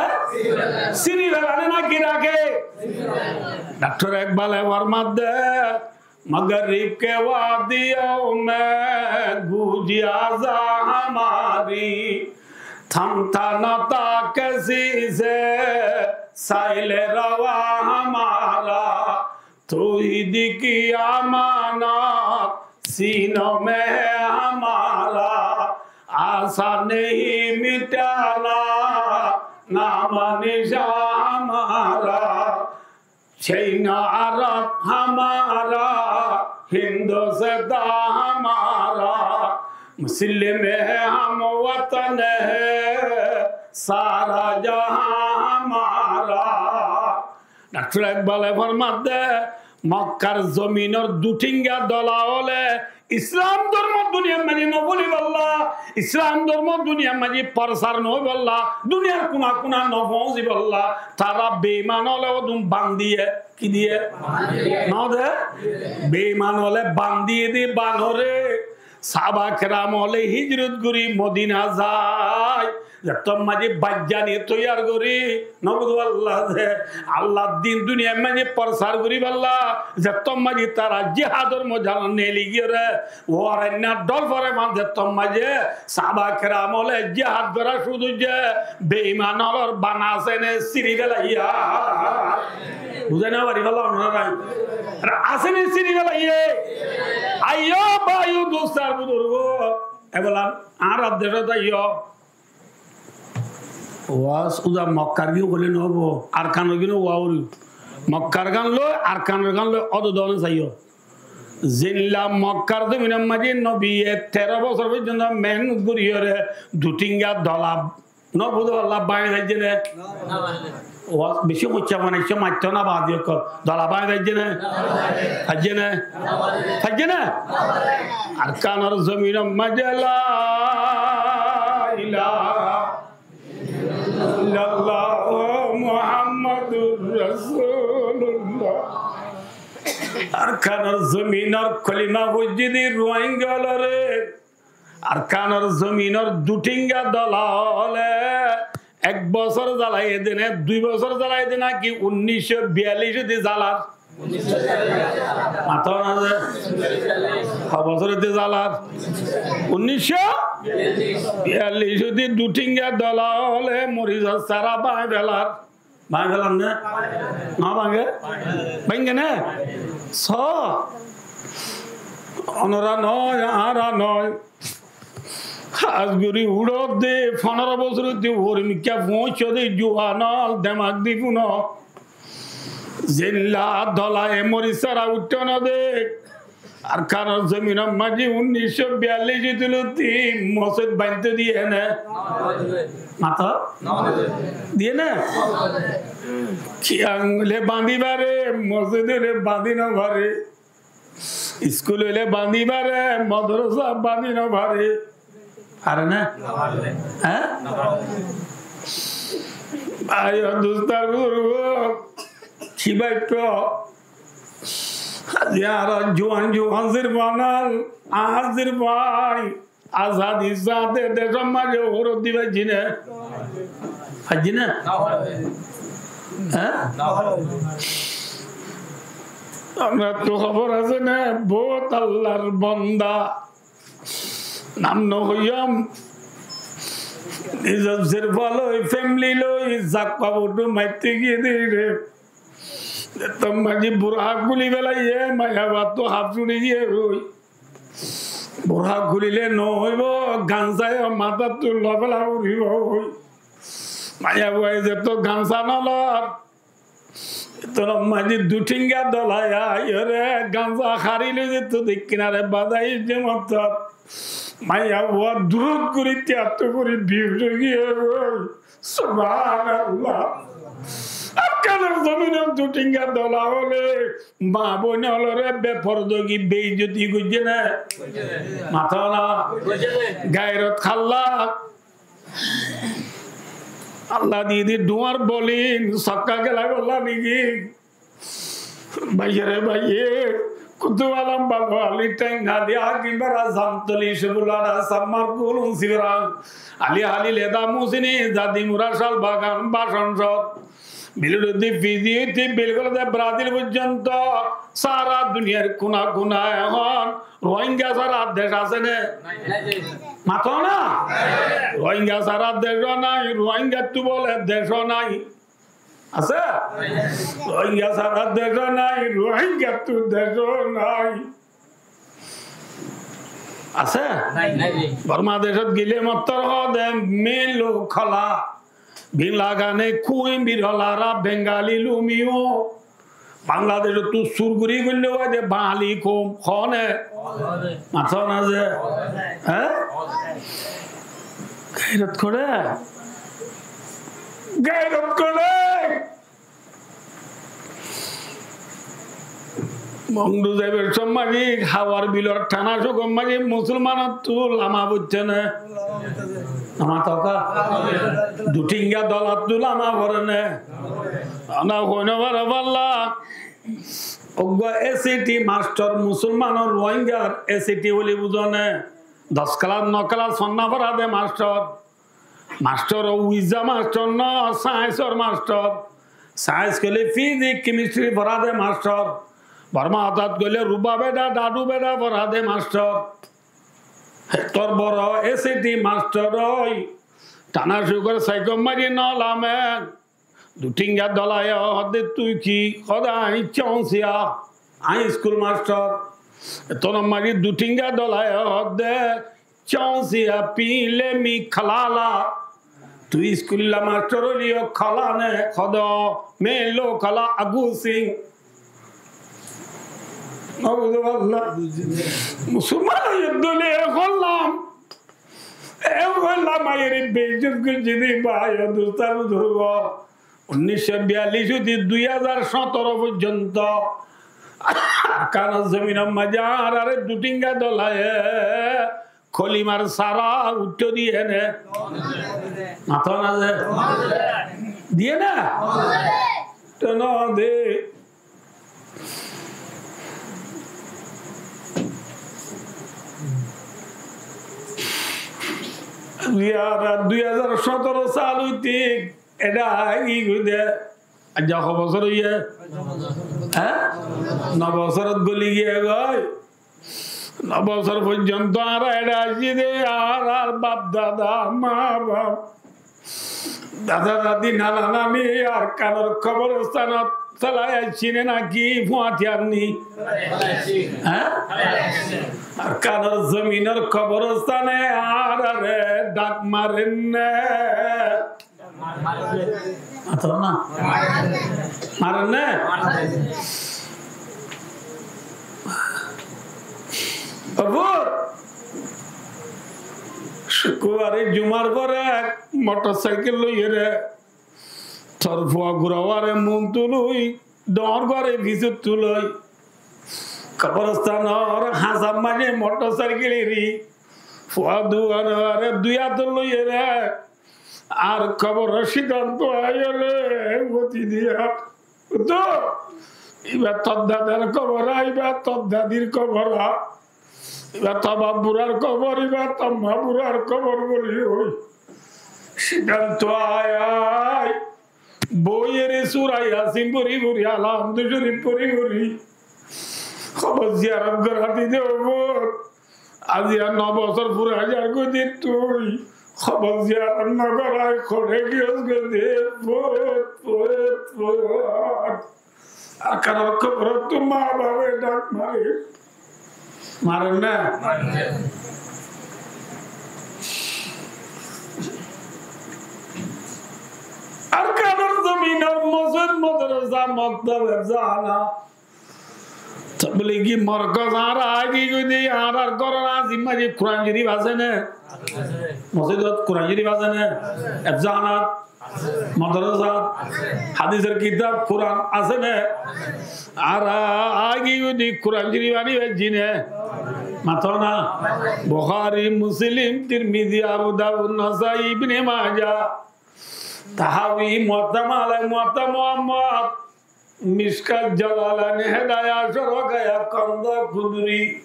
Siri félane náki raké? Dhaktor Ekbale formadde, مغرب کے وادیوں میں گوجیا زا ہماری، تھمتا نہ تھا کسی سے سیل روا ہمارا۔ توحید کی امانت سینوں میں ہے ہمارا، آساں نہیں مٹانا نام نشاں ہمارا۔ چین عرب ہمارا، ہندوستاں ہمارا، مسلم ہے ہم وطن ہے سارا جہاں ہمارا۔ Dhaktor Ekbale formadde, Mokkar zominor duthinga dola óle Islam dormo duniyar maze no fúlibálla, Islam dormo duniyar maze porsar no óibolla, duniyar kuna kuna no foóñsibólla, tara beiman óle odun ban diye, ki diye? No de? Beiman óle ban diye de banore, sáhaba keram óle hijrot gorí Modina zai. Zettót maze bajjani toiyar gorí, no buzó Allah de, Allahr din duniyar maze porsar goríballa, zettót maze tara jihador moidanot neeli giyóre, uwarainna dhól fore fán zettót maze, sáhaba keram óle jihad gora cúru goijje, beiman ólor ban asé né siri félaiye. Buzái no faribálla onora? Asé né siri félaiye? Aiyó bái o dustó ar buzurgo, ebolla añárar decót aiyó. Waz uza Mokkar gín hoile no óibo, Arkanor gín waz óibo. Mokkar gán loi, Arkanor gán loi, óddo dóne saiyó. Zeilla Mokkar zominor maze nobiye tero bosór foijjonto mehénnot goríyore duthinga dola, no buzó Allah, báñgi saijjé né? Waz beci hoicca banaicce, maitto na bazi ókkol. Dola báñgi saijjé né? Saijjé né? Saijjé né? Arkanor zominor maze la ilaha illallah Muhammadur Rasulullah. Arkanor zominor kolima foijjé de Ruáingga ólore, Arkanor zominor duthinga dola óle ek bosór zalaiye de né, dui bosór zalaiye de náki unnic cót biyallic ot zalar? Mató na ze? Ho bosór ot zalar? Unnic cót biyallic ot duthinga dola óle moris sára báñgi félar. Báñgi félar né? No báñge? Báñge né? Só. Onora no, añára no. Hás gorí uçó de, fondoro bosór de uore mikká foóñiccé de juan ól, demak di fúno. Zeilla dolaye moris sára uiththó no de. Arkanor zominor maze unnic cót biyallic ot tulóti mosjid bañdito diye né? Mató? Diye né? Kiyang óile bañdí fare, mosjid óile bañdí no fare. Iskul óile bañdí fare, modorosa bañdí no fare. Fare né? Há? Bái o dustó ar buzurgo, ki báibo? Aijja añára juwan juwan zirfan ol, añár zirfai azadi sañte decór maze óroddí faijjí né? Faijjí né? Hé? Añárattu hóbor asé né, bout Allar bonda. Nam no hoiyum. Nizor zirfa loi, femili loi, zakka bodu maite giyé de re. Zettót maze burka kúli félaiye, maiyafuattú haf cúri giyé goi. Burka kúlile no óibo, gamsa yó matáttu lofela foribo goi. Maiyafuaye zettót gamsa no lor, zettót maze dui thinga dola aiyóre gamsa hári loi zettót dek kinare bazai de mottor. Maiyafua durot gorí tiyattu gorí biyuc ói giyé goi. Subhanallah. Arkanor zominot dui thinga dola óile ma boin ólore befordagi, beizzoti goijjé né? Mató na. Gairot hálla. Allah di di duar bolin, sokka gelai bolla niki? Baiye re baiye, Kutub Alom Babu Ali, Teng Ali, Hakim Bara, Zamtoli, Seful Ara, Sammar, Kulum, Sibran, Ali, Ali, Leda, Musini, Zadi, Mura, Sal Bagan, Basan Sor, Bilirudi, Fiji, Tibbil, Kolde, Brazil foijjonto sara duniyar kuna kuna ehón Rohingya sara dec asé né? Mató na? Rohingya sara dec ó nai, Rohingyattú bole dec ó nai. Asé? Rohingya sara dec ó nai, Rohingyattú dec ó nai. Asé? Borma decót gile mottor hoó de melo kala. Bin Lagane kuin birolara Bengali lumiyo. Bangladecóttu sur gorí goille hoó de Bangali koum. Hoó né? Mató na ze? Hé? Gairot goré? Gairot goré? Mongdu zaibar somot maze Hawar bilor thana cókor maze musolmanottú lama foijjé né? Lama toka? Dui thinga dolattú lama fore né? Ana hoi no fare balla. Uggwá A C T mastor, musolmanor Rohingyar A C T buli buzó né? Doc kelas, no kelas fonná fora de mastor. Mastor o wiza mastor no, sains or mastor. Sains goile fizik, kemistri fora de mastor. Borma hotát goile ruba beda, dadu beda fora de mastor. Hettór boro A C T mastor ói thana cókor saikol maze no lame. Dui thinga dolaye hoó de, tui ki? Hoó de, añí Chonsiya, añí iskul mastor. Hettór maze dui thinga dolaye hoó de, Chonsiya, pile mi kalala. Tui iskul mastor óile yó kala né? Hoó de, melo kala Agu Sing. Musolman ói dóile e hoilam. E hoilam, aiyóre beizzot goijjé de bái o dustó buzurgo. Unnic cót biyallic óti dui házar sóñtoro foijjonto Arkanor zominor maze añárare dui thinga dolaye kolimar sara uiththó diye né? Mató na ze? Diye né? Te no de. Yara dui házar sóñtoro sal óite eçe aigiyé de. Aijja ho bosór óiye? Hé? No bosórot goli giyé goi. No bosór foijjonto añára eçe aiccí de, añárar baf dada, ma baf, dada dadi, nana nani Arkanor koborstanot felai aiccí né naki fuañti anni? Hé? Arkanor zominor koborstane añárare dhak maren né? Mató na? Maren né? Babu, cúkkurbare jumar fore ek motorsaikil loiyóre tor fua gurare Montu loi, dóñr gure fisóttu loi, koborstanor hañsar maze motorsaikil eri, fua duanore dui átot loiyóre, ar koboror sidanto aiyóre, uti diya. Utu, Ibá tor dadar kobor, ibá tor dadir kobor, ibá tor baf burar kobor, ibá tor ma burar kobor buli hoi siddhanto ai, ai. Boiyóre Sura Yasin fori fori, Alhamdu Corif fori fori, kobor ziyarot gora di de óibo. Aijja no bosór furai zargói de tui, kobor ziyarot no gorai, hoçé giyós goi de, fut, fut, fut. Arkanor koborot tu ma bafe dhak mare. Mare né? Arkanor zominor mosjid, madrasa, moktob, hefzahana, tabligi morkoz, añára agi goi de, añárar góror azir maze Kuran Corif asé né? Mosjidot Kuran Corif asé né? Hefzahana, madrasat, hadisor kitab, Kuran asé né? Añára agi goi de Kuran Corif ani bejji né? Mato na? Bukhari, Muslim, Tirmizi, Abu Dawud, Nasai, Ibne Maja, Tahawi, Muwatta Malik, Muwatta Muhammad, Mishkat, Jalalaini, Hedaya, Shorhokaya, Kanza, Kuduri,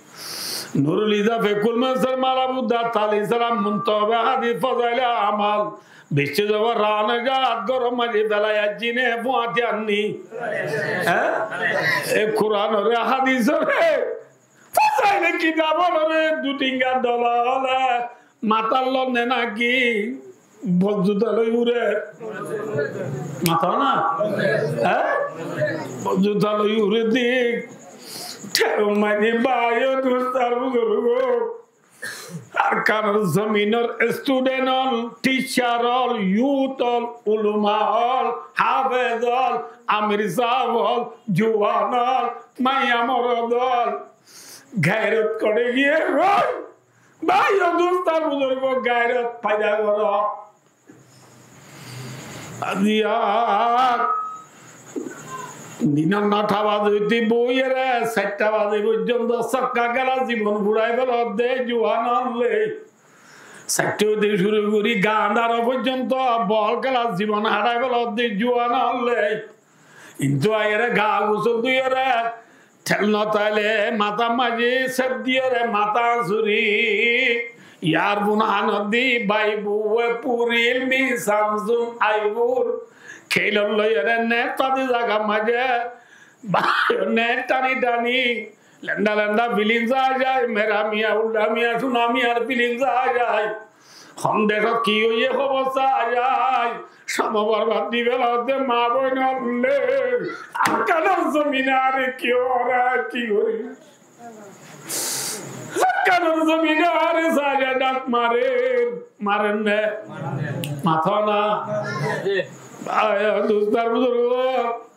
Nurul Iza, Fekul Muyassar, Malabudda, Tali Salam, Muntobe Hadis, Fazaile Amal, Bicce Zobar, Rane Jat, góror maze felai aijjí né, fuañti anni? Hé? E Kuranore, hadisore, fazaile kitabore, dui tinga dola óle, matát lon né náki bozzuta loi ure? Mato na? Hé? Bozzuta loi ure de. Thér maze bái o dustó ar buzurgó, Arkanor zominor student ól, teacher ól, youth ól, ulama ól, hafez ól, amir saheb ól, juwan ól, maiya morot ól, gairot hoçé giyé goi? Bái o dustó ar buzurgó, gairot foida goró. Aijja dinor nota baze óite boiyóre sairta baze foijjonto sokka kéla zibon furai felodde juwan ólle. Sairta óite cúru gorí gañdar foijjonto bol kéla zibon harai felodde juwan ólle. Kintu aiyóre gaa gusól diyóre, tel no táile matár maze sep diyóre matá suri, earphone anodde bái bouwe furil mi Samsung iPhone, kélor loiyóre net fati zagar maze, bái net tani tani, lenda lenda film sa zai, Mera Miyan, Ulda Miyan, Suna Miyan film sa zai. Hon decót ki óiye hóbor sa zai, somoi borbad di felodde ma boin ókkol. Arkanor zomine añáre ki óra ki gorí? Arkanor zomine añáre sa zai dhak marer, marer né? Mato na? Bái o dustó ar buzurgó,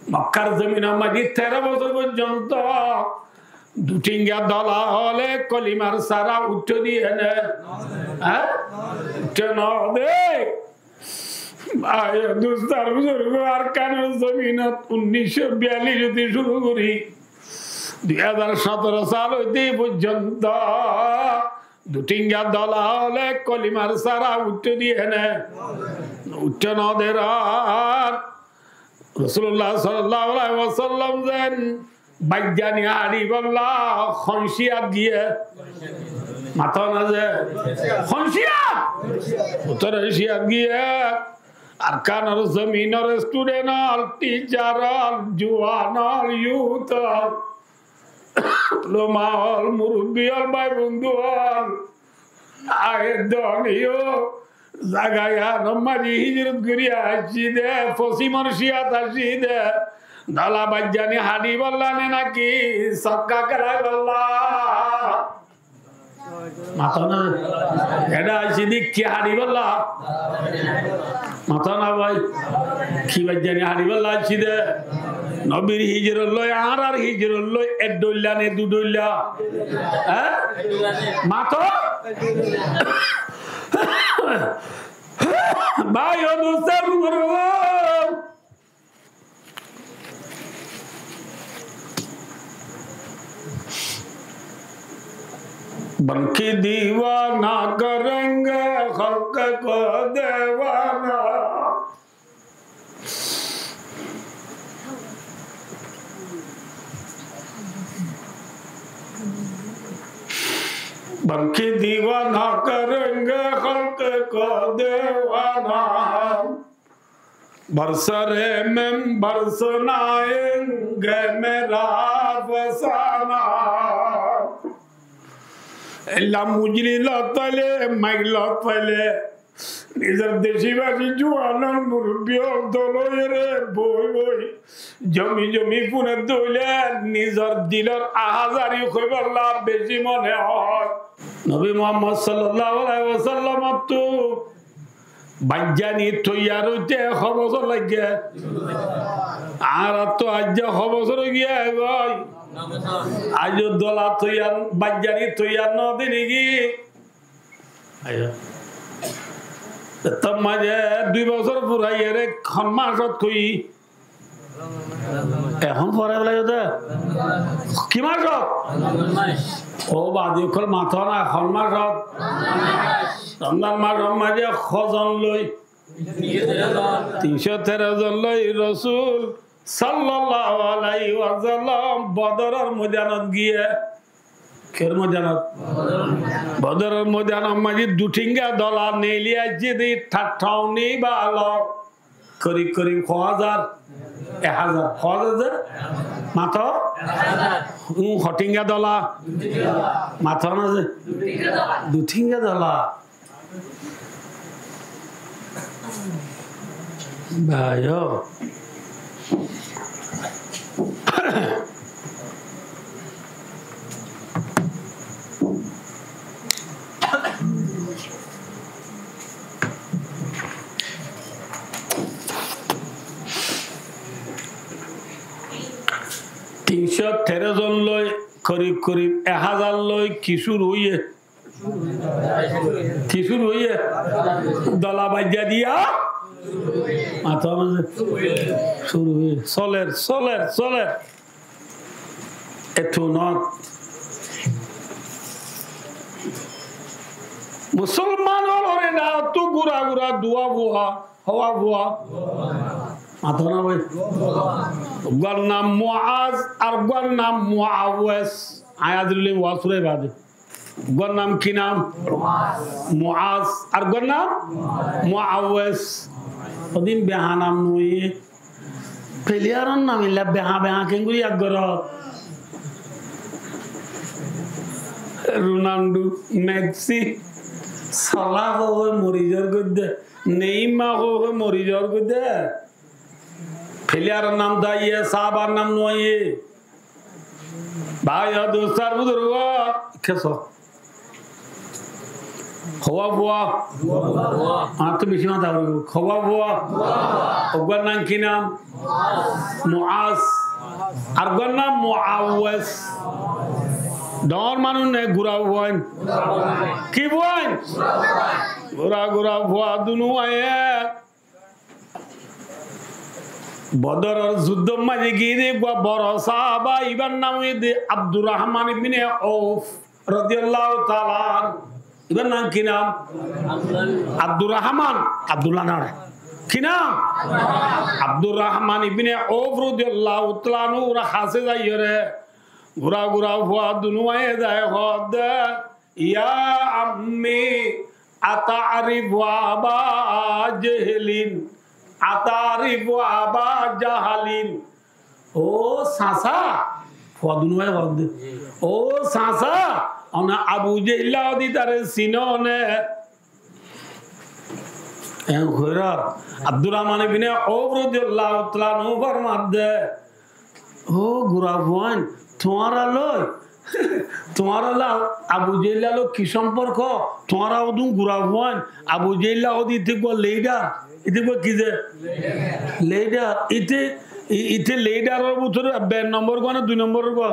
Mokkar zominor maze teró bosór foijjonto dui tinga dola óle kolimar sára uiththó diye né? Hé? Uiththó no de. Bái o dustó ar buzurgó, Arkanor zominot unnic cót biyallic óite cúru gorí dui házar sótoro sal óite foijjonto dui tinga dola óle kolimar sára uiththó diye né? Uiththó no der. Rosulullah sallallahu alaihi wasallam zen baiggani haçibolla hon ciyat giyé? Mato na ze? Hon ciyat? Uttore ciyat giyé. Arkanor zominor student ól, teacher ól, juwan ól, youth ól, ulama ól, murubbi ól, bái bondú ól, aiyér dóniyo zaga iyanor maze hijrot gorí aiccí de, fosimor ciyat aiccí de, dola baiggani haçibolla né náki sokka kélaibolla? Mato na? Ere aiccí de ki haçibolla? Mato na bái? Ki baiggani haçibolla aiccí de? Nobir hijrot loi, añárar hijrot loi, ek dhoilla né dui dhoilla? Hé? Mato? Bái o dustó ar buzurgó, بلکہ دیوانہ کریں گے خلق کو دیوانہ۔ بلکہ دیوانہ کریں گے خلق کو دیوانہ، بر سر ممبر سنائیں گے میرا افسانہ۔ لمجلی لطلے، مگ لطلے، Nizor deci-baci juwan murubbi ókkol dol óiyore boi boi, jomi jomi fúne dóile nizor dilor ahazari hoibolla beci mone hoó. Nobi Muhammad sallallahu alaihi wasallam ottu baijjani toiyar óite ho bosór laiggé? Añárattú aijja ho bosór óigiyoi goi? Aijjo dola toiyar, baijjani toiyar no de niki? Aiyó. Tar maze dui bosór furaiyere hon masot hoi? Ehón fore félaiyo de. Ki masot? Ó badi ókkol mato na, hon masot? Romzan masor maze hozon loi? Tincó tero zon loi Rosul sallallahu alaihi wasallam Bodoror moidanot giyé. Ker moidanot? Bodoror moidanot maze duthinga dola neeli aijjé de, thattauni balo. Korib korib ho hazar? Ek hazar. Ho hazar de? Mato? Ú, hothinga dola? Mato na ze? Duthinga dola. Báiyo. Tincó tero zon loi, korib korib ek hazar loi ki cúru óiye? Ki cúru óiye? Dola baijja diya? Mato na ze? Cúru óiye. Soler, soler, soler. Ettu not. Musolman ókkolor e daottú gura gura duwa fuwa, howa fuwa. Mato na bái? Uggwar nam Muaz, ar uggwar nam Muawwes. Añí azil loi waz fúrai bade. Uggwar nam ki nam? Muaz. Ar uggwar nam? Muawwes. Odin beha nam noóiye. Peliyaror nam illa beha beha kengori yad goró? Ronaldo, Messi, Salah hoó hoi mori zar goi de, Neymar hoó hoi mori zar goi de. Peliyaror nam daiye, sahabar nam noóiye. Bái, ó dustó ar buzurgó, kessú? Howa fuwa? Añáttu beci matá foribo. Howa fuwa? Uggwar nam ki nam? Muaz. Ar uggwar nam Muawwes. Dóñr manúic né gura fuain? Ki fuain? Gura gura fuwa dunuwaye Bodoror zuddor maze giyé de uggwá boro sahaba, ibar nam óiye de Abdurrahman ibne Auf rodiyallahu taala anhu. Ibar nam ki nam? Abdurrahman, Abdullah noó. Ki nam? Abdurrahman ibne Auf rodiyallahu taala anhu, ura hase zaiyóre gura gura fua dunuwaye zai hoó de, يا عم، أتعرف أبا جهل؟ أتعرف أبا جهل؟ Ó sasa, fua dunuwaye hoó de. Ó sasa, one Abu Jehil hoó de, ítare sino né? En hoirar, Abdurrahman ibne Auf rodiyallahu taala anhu formar de, ó gura fuain, tuáñra loi, tuáñra loi Abu Jehil loi ki somporko? Tuáñra ódun gura fuain, Abu Jehil hoó de ite uggwá leader, ite uggwá ki ze? Leader. Ite I-, ite leader or bútore be nombor gua né dui nombor gua?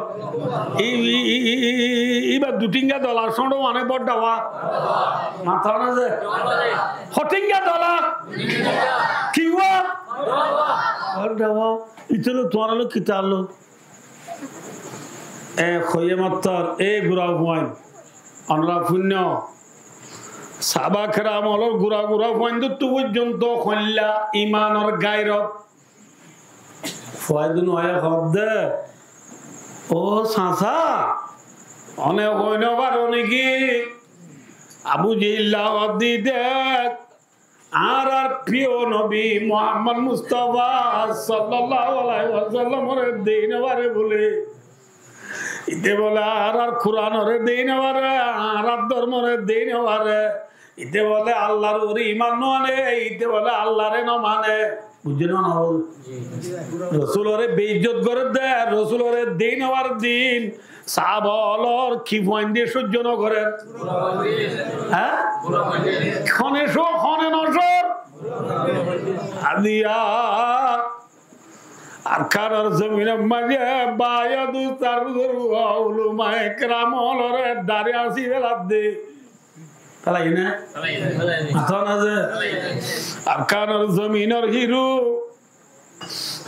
I-, i-, iba dui thinga dola sóñço mane bodda wa. Matá na ze? Ho thinga dola? Ki wa? Bodda wa. Ite loi tuáñra loi ki taalluk? E hoiye mattor, e gura fuain. Onora fuinno. Sahaba keram olor gura gura fuain duttu foijjonto hoilla imanor gairot. Fuaidun waye hoó de, ó sasa, One hoi no faro niki? Abu Jehil hoódde de, añárar fríyo nobi Muhammod Mustafa sallallahu alaihi wasallamore dei no fare bole. Ite bole añárar Kuranore dei no fare, añárar dormore dei no fare. Ite bole Allar uore iman no ane, ite bole Allare no mane. Bujjó né no? Rosulore beizzot gorer de, Rosulore dei no fare din, sahabaolor ki fuainde sóijjo no gorer? Há? Hone só-, hone no sór? Aziya Arkanor zominor maze bái o dustó buzurgo, ulamaye keramolore dari asi feladde. Felaiyé né? Mató na ze? Arkanor zominor hiru,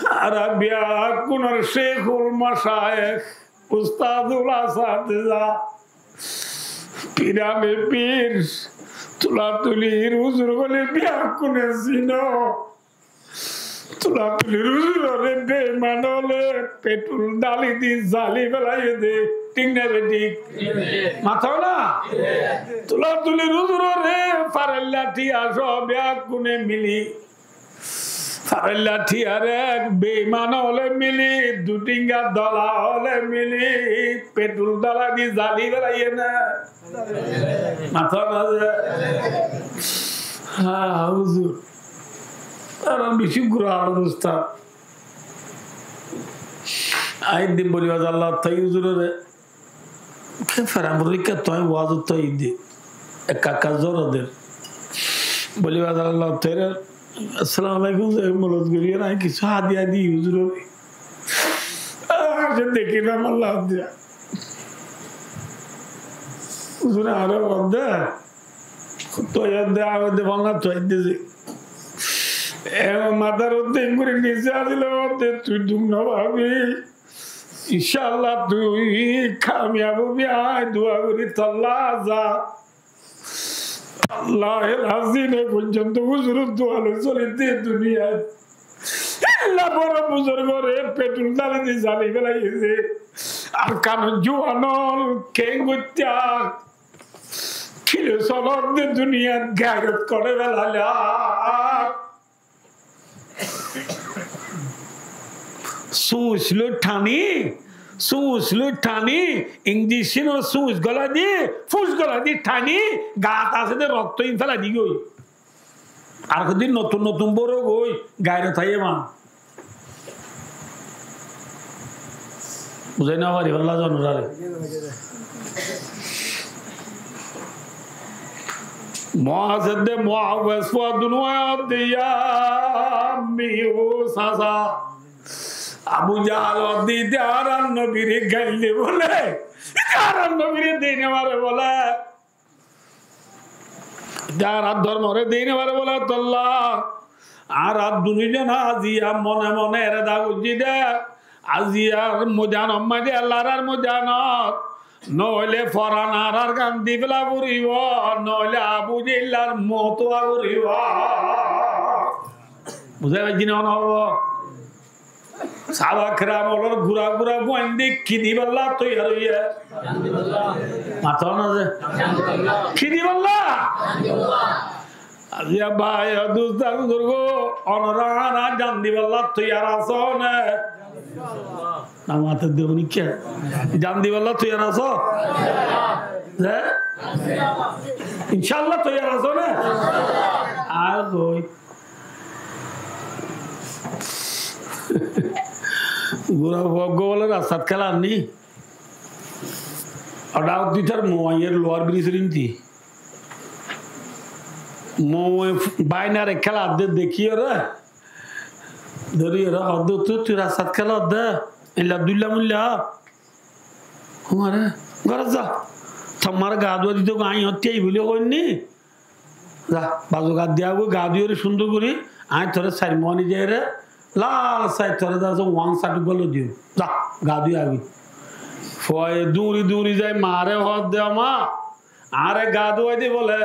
añára beggúnor Sheikhul Mashayikh, Ustazul Asatiza, Pirane Pir, Tulatulir huzur ókkole beggúne sino. Tulatulir huzurore beiman ókkole petrol dali di zali felaiyé de, thík né bethík? Mató na? Tulatulir huzurore faroilla thiya só beggúne mili, faroilla thiyare beiman ókkole mili, dui thinga dola ókkole mili, petrol dala di zali felaiyé né? Mató na ze? Há, huzur. Ar beci gura obostá. Añí din boli bazar lói huzurore. Ke fera murikka toi waz toi di. Ek kaka zoro der. Boli bazar lói tere. Assalamu alaikum, ze molot gori, añí kissú hadiya di huzurore. Ar se dekí na malla hadiya. Huzure añáre hoódde, toi edde, añí edde, balla toi edde ze. E matar uddin gori nise asile hoódde, tui duk no fabi. Incállah tui kamiyab óbi, añí dua gori tolla za. Allahil azim, e foijjonto huzuror dua loi solidde duniyait. Ella boro buzurgore petrol dali di zali felaiyé de. Arkanor juwanol keng goittá. Kile solor de duniyait gairot gore felaila. Suc loi thani, suc loi thani, injekcónor suc golai di, fus golai di thani, gat asé de rokto in felai di goi. Ar hodi notun notun boro goi, gairot aiyé ma. Buzái no fari, Allah zone zare. Muaz edde Muawez fuadun uwa edde, ya ammi, ó sasa. Abu Jahal edde, ite añárar nobire gail de bole, ite añárar nobire dei no fare bole. Ite añárar dormore dei no fare bole tolla. Añára dui zone aziya mone mone erada goijjí de. Aziyar moidanor maze, loraiyor moidanot. Noóile foran añárar kandi fela foribo, noóile Abu Jehilor mout ówa foribo. Buzái faijjó né no? Sahaba keram ókkol gura gura fuainde ki dibálla toiyar óiye? Mató na ze? Ki dibálla? Aziya bái, dustó, buzurgo, onora añára jan dibálla toiyar asó né? Na mato de unikka. Jan dibálla toiyar asó? Ze? Incállah toiyar asó né? Ar koi. Gura fua uggwá bole rastat kéla anni. Oda uddí tar mou aiyér Lower Bridge rinti. Mou báinare kéla de dekí ore. Dóri ore hoó de, "Tui, tui rastat kéla de. Illa duilla muilla." Umare, "Górot za. Tuáñre gaa duwa dito goi, añí hottí aiyí buli hoóinni." Za, bazu gaa diya goi, gaa duyóre cúndor gorí, añí toré sair muáni zaiyóre, lal sai toré za, uán sat uggwá loi diyum. Za, gaa duyóre aigói. Fuaye duñri duñri zai maáre hoódde, "Ó ma, añáre gaa duwai de" bóle.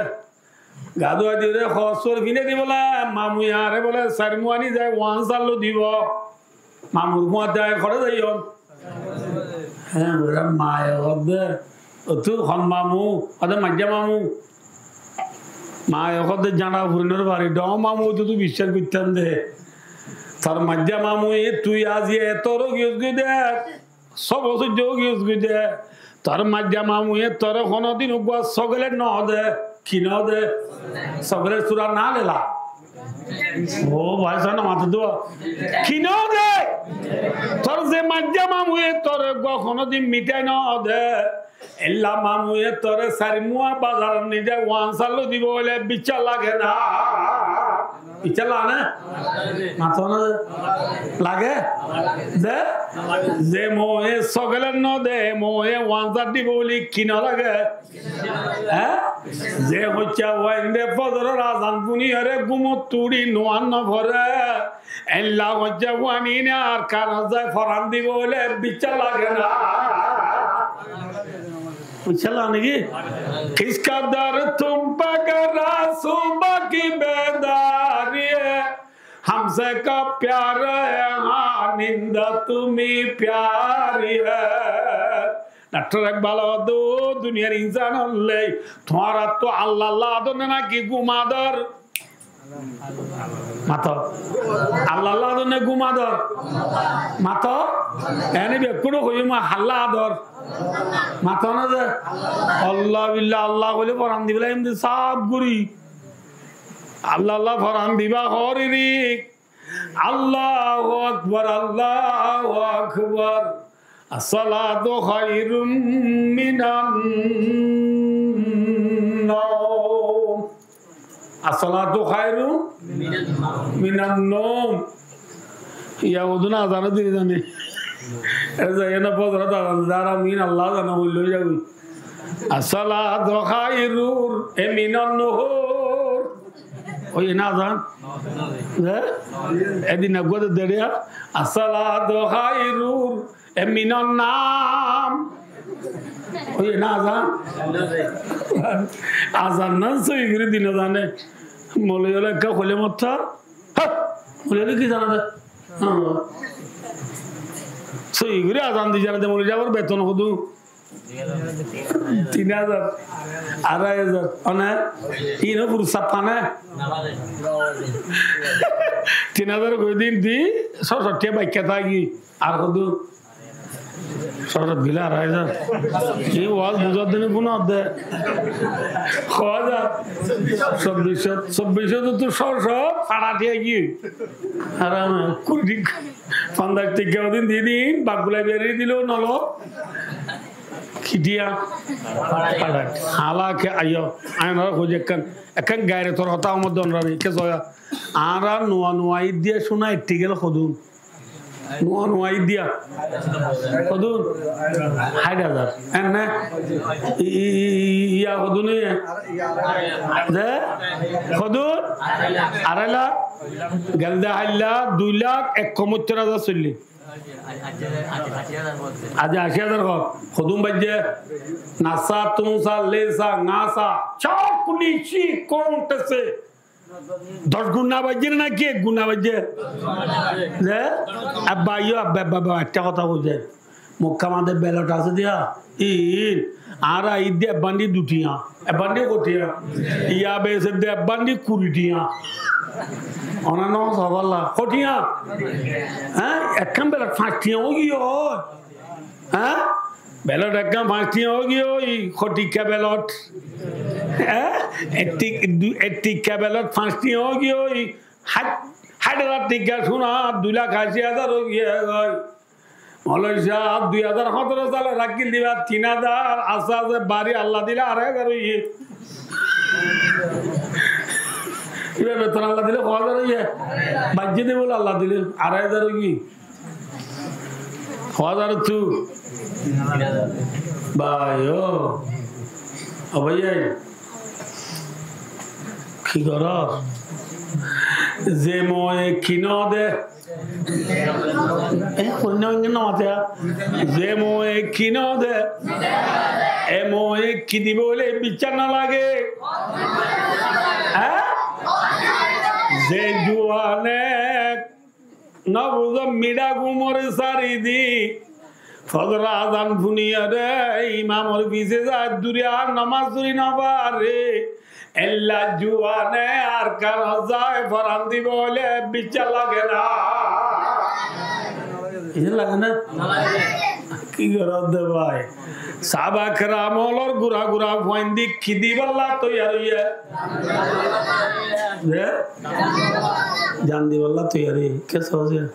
Gaa duwai diyóre hoór sór fine de bóle, mamuye añáre bóle sair muáni zai uán sat loi dibo. Mamur fúañti añí hoçé zaiyum? Hé, bóle, maye hoódde, Ottu hon mamu, ode maijja mamu. Maye hoódde jañça furinor bari, dhoóñr mamu, ottu tui biccác goittám de. Tor maijja mamuye tui aijja eto boro ógiyos goi de, só bosóijja ógiyos goi de. Tor maijja mamuye tore honodin uggwá sokolét no de, ki no de? Sokolét sura no lela. Ó bái, só no mato de. Ki no de? Tor ze maijja mamuye tore uggwá honodin mithai no de. Ella mamuye tore sair muá bazarot nizai wansar loi dibo óile biccác lage na? Biccác lage na? Mato na de. Lage? De? Ze mamuye sokolét no de, mamuye wansar dibo óile ki no lage? Há? Ze hoicca fuainde fozoror azan fúniyore gúmot tuçí nuwaz no fore, ella hoicca fuaine ar kanot zai foran dibo óile biccác lage na? Biccác lage né ki? کس قدر تم پکڑا صبح کی بیداری ہے، ہم سے کیا پیار ہے، ہاں نیند تمہیں پیاری ہے۔ Dhaktor Ekbal hoódde, ó duniyar insan ókkol, tuáñrattú Allahr ador né náki gúm ador? Mato. Allahr ador né gúm ador? Mato. Ene bekkúne hoiyum Allahr ador. Mato na de. Allah billah, Allah hoile foran dibá, indi sáf gorí. Allah, Allah foran dibá hoór iri. Allahu akbar, Allahu akbar. الصلاة خير من النوم. الصلاة خير من النوم. Iya, udun azan dile zane. E zai na fozorot azan, zara min Allah zana hoilo jabi. الصلاة خير من النوم. Óiye na azan? Há? Edin eggúa de deriya. الصلاة خير من النوم. Óiye na azan? Azan nan sóiyi gorí di no zane. Moloi ókkole ekká hoile mottor. Há! Moloi ókkole ki zana de? Há. Sóiyi gorí azan di zana de moloi sábor beton hodún? Tin házar, arai házar, mane, ino fursa pane. Tin házar goi din di, só só tiya baikká táki, ar hodún? Só só gile arai házar. Ei waz buzar dine funa de. Ko házar? Sobbic cót, sobbic cót ottu só só fara tiya giyói. Ar ame kuri, fonzaic tiya hodún di din, bak gulai beri dilo nolo. Ki tiya? Fara. Hala ke ayo, añára hoói ekkán, ekkán gairotor hotá amar dónrar ke zoya. Añára nuwa nuwa id diya cúna ettigel hodún. Nuwa nuwa id diya. Hodún? Háit házar. Enne? I, i, i, i, iya hodún iye? De? Hodún? Arai lak? Gelde háilla dui lak ek komottor házar soille. Aijja aci házar hó. Hodún baijje? Nasa, tunsa, lesa, ngasa. Chok nichi kontese. Doc guna baijje náki ek guna baijje? Ze? Abba, iyo, abba, abba, abba, ekká hotá hoói de. Mokka maze belot asé de, iín. Añára aiyér de ebbandi dui tiañ, ebbandi koi tiañ? Iya, beser de ebbandi kuri tiañ. Onar nom Safalla. Koi tiañ? Há? Ekkán belot fañs tiañ óigiyoi. Há? Belot ekkán fañs tiañ óigiyoi, koi tikka belot? Há? Ek tik-, du-, ek tikka belot fañs tiañ óigiyoi, háit, háit házar tikka cúna, dui lak aci házar óigiyoi. Moloi sáb, dui házar hóñtoro sale rakíl diba tin házar, asté asté bari Allah dile arai házar óiye. Iba beton Allah dile koi házar óiye? Baijje de bole Allah dile arai házar óiye. Házar tu. Bái o. O bái, ki goror? Ze moe ki no de. E, hoinna hoinna no mate, ha? Ze moe ki no de. E moe ki dibo bole biccác no lage. Há? Ze juane no buzo miçá gumor sari di, Fozor azan fúniyóre imamor fisé zai dúriya nomás fori no fare. Ella juane Arkanot zai foran dibo óile biccá lage na? Biccá lage na? Ki goródde bái? Sáhaba keram ólor gura gura fuain di ki dibolla toiyar óiye? Ze? Jan dibolla toiyar óiye. Ke soze?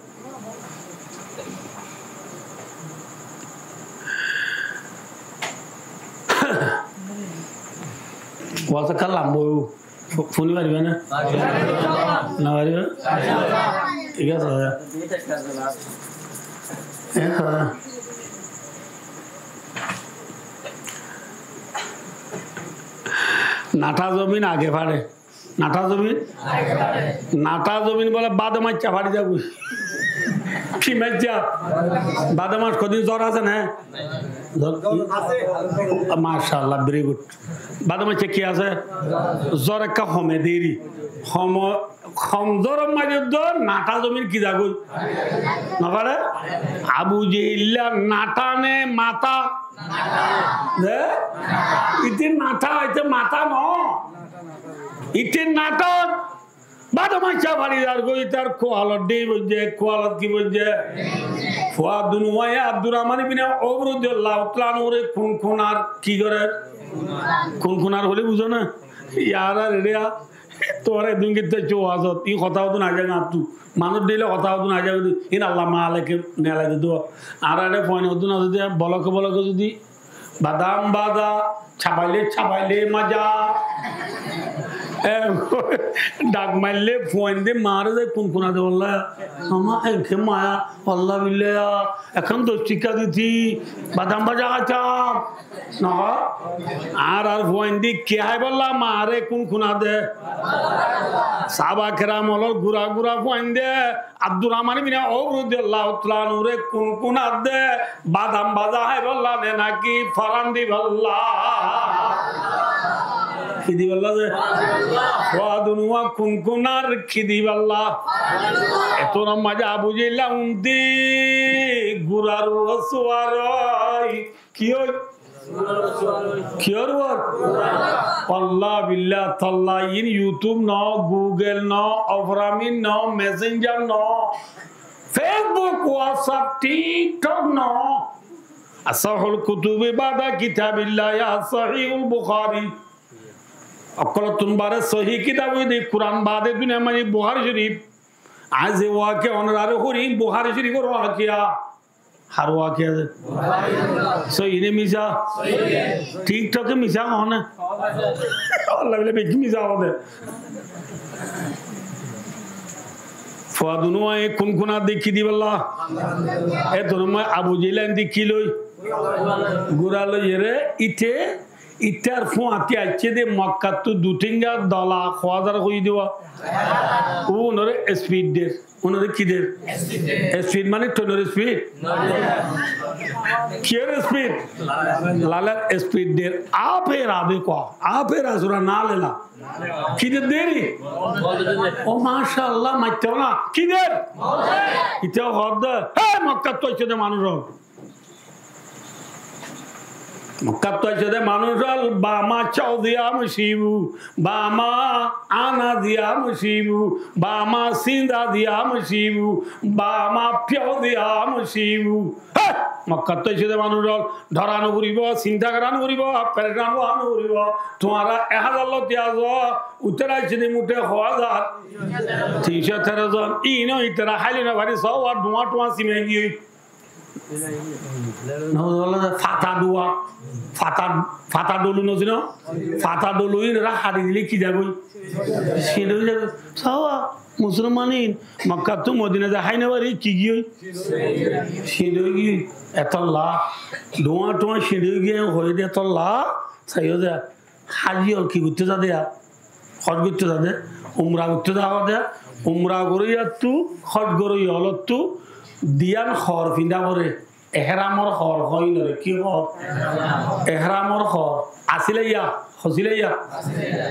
Wasa kallam boibo. Fu-, fúni faribá né? No faribá? Thík asé. Ehón nathá zomin age fare. Nathá zomin? Nathá zomin bóle bade maicca fari zagói. Ki maicca? Bade mac hodin zor asé né? Zor, mashallah, very good. Bade maicca ki asé? Zor ekka home deri. Hom, hom zoror maze do nathá zomin ki zagói? No fare? Abu Jehilla nathá ne matá? Ze? Ite nathá, ite matá no. Ite nathá. Bade maicca fari zargói, itar kualot dhei boijje, kualot ki boijje? Fuadun uwai Abdurrahman ibne Auf rodiyallahu taala anhure kunkunar, ki gorer? Kunkunar hoile buzo na? Yara redeya. Tuáñra edún gitta aiccó wazot, i hotá hodún aizagói añáttu. Manúic dhíle hotá hodún aizagói, in Allah maleke nelai dido. Añára ere fuain hodún asé de, boloke boloke zodi badam baza, cabaile cabaile maza. E, dhak maille fuain de mare de kunkuna de, walla. Ama enke maya, walla billa, ekkán doc tikka diti, badam baza haitam. No, añárar fuain di ki háibolla mare kunkuna de? Sáhaba keram ólor gura gura fuain de Abdurrahman ibne Auf rodiyallahu taala anhure kunkuna de, badam baza háibolla ne naki foran dibolla? Ki dibolla de? Fuadun uwá kunkunar ki dibolla? Etún maze Abu Jehilla undi gurar uore suwar ói. Ki ói? Ki ór uore? Allah billah tallah, in YouTube no, Google no, Operamin no, Messenger no, Facebook, WhatsApp, TikTok no. Asahhul kutubi bada kitabillahi Sahihul Bukhari. Ókkolottún bare sohi kitab óilde Kuran bade duniyar maze Bukhari Shorif. Añí ze wakiya onorare hoiyí, Bukhari Shorifor wakiya. Har wakiya de. Sohi ne misa? TikTok e misa hoó ne? Allah bile beki misa hoó de. Fuadun uwá e kunkuna de ki dibolla? E dóro ma Abu Jehil indi ki loi? Gura loi ere ite, ite ar fuañti aiccé de Mokkattú du tinga dola hoó zar hoiyí diba. Unore speed der. Unore ki der? Speed mane trainor speed? Kiyór speed? Lalar speed der. Ape rade kua. Ape rasura na lela. Ki der deri? O mashallah, maitto na. Ki der? Ite hoó de. He, Mokkattú aiccé de manúic ol. Mokkattú aiccé de manúic ol, bama cóu diya mocibú, bama ana diya mocibú, bama sinda diya mocibú, bama fiyau diya mocibú. He! Mokkattú aiccé de manúic ol, dhora no foribo, sinta gora no foribo, perecan ówa no foribo. Tuáñra ek házar loti azo, uttore aiccé de muté hoó házar? Tin cót teró zon. Ino itara háili no fari, sówa dhuá dhuá simai giyói. Fata dhuwa, fata, fata dholu no sino? Fata dholu inora hadi dile ki zagoi? Siñd oi zagoi. Sawa, musolman in Mokkattú Modina zai hái no fari, ki giyoi? Siñd oi giyoi. Etolla dhuwa dhuwa siñd oi giyoi, hoi de etolla, saiyo de. Haji ol ki goittó zade ya? Hoj goittó zade, umra goittó zade, umra goróiyattú, hoj goróiya olottú, diyan hor finda fore, ehramor hor hoi nore, ki hor? Ehramor hor. Asile ya, hosile ya.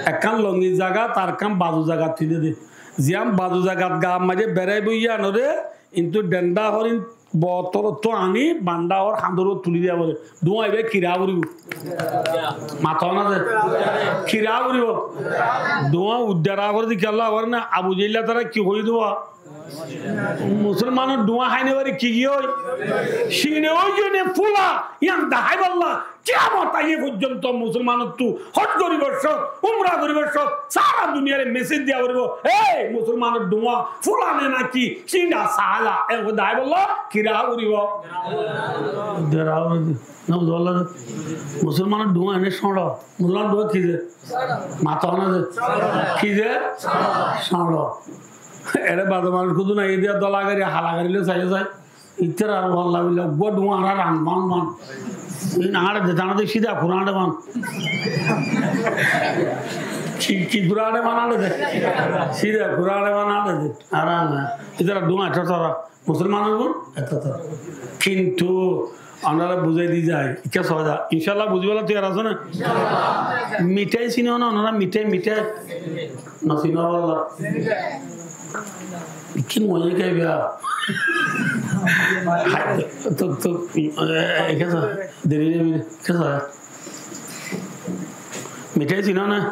Ekkán longi zagat, ar ekkán bazu zagat finde de. Ziyan bazu zagat ga maze berai boiya nore, intu denda horin Botolottú aní bandá or hañdor uore tulí diya foré. Dhuáñ ibá kira foribó? Mató na ze. Kira foribó? Dhuáñ uddara foré de kiyólla foré na? Abu Jehil tará ki hoiyé de ba? Musolmanor dhuáñ hái no fare, ki ki ói? Cíñçe ói giyé né fúla, yián daháibolla. Kiyamot aiyé foijjonto musolmanottú hoj goríbar cót, umra goríbar cót, sára duniyaré mesej diya foribó, "Ei, musolmanor dhuáñ fúla né náki cíñça saála?" Eén hoói daháibolla kira foribó? Dera foribó. Musolmanor dhuáñ eén cóñço. Musolmanor dhuáñ ki ze? Mató na ze. Ki ze? Cóñço. Eré bade manúic kudu nai, edé dola gari, hala gari loi saiyó sai. Itará ar walla billa uggwá dhuáñ añára ran ban ban. Iín añáre de, añáre de, cída Kuran añáre ban. Ki, ki Kuran añáre ban añáre de? Cída Kuran añáre ban añáre de. Añára, itará dhuáñ eto tara. Musolmanor dhuáñ eto tara. Kintu Onára buzái di zai, ikká sóza. Incállah buzíbolla toiyar asó né? Incállah. Mithái sino né onára? Mithái, mithái. No sino bolla. Ki moza kaiba. Tuk, tuk, e, e, ikká só-, deri deri, ikká só-, mithái sino né?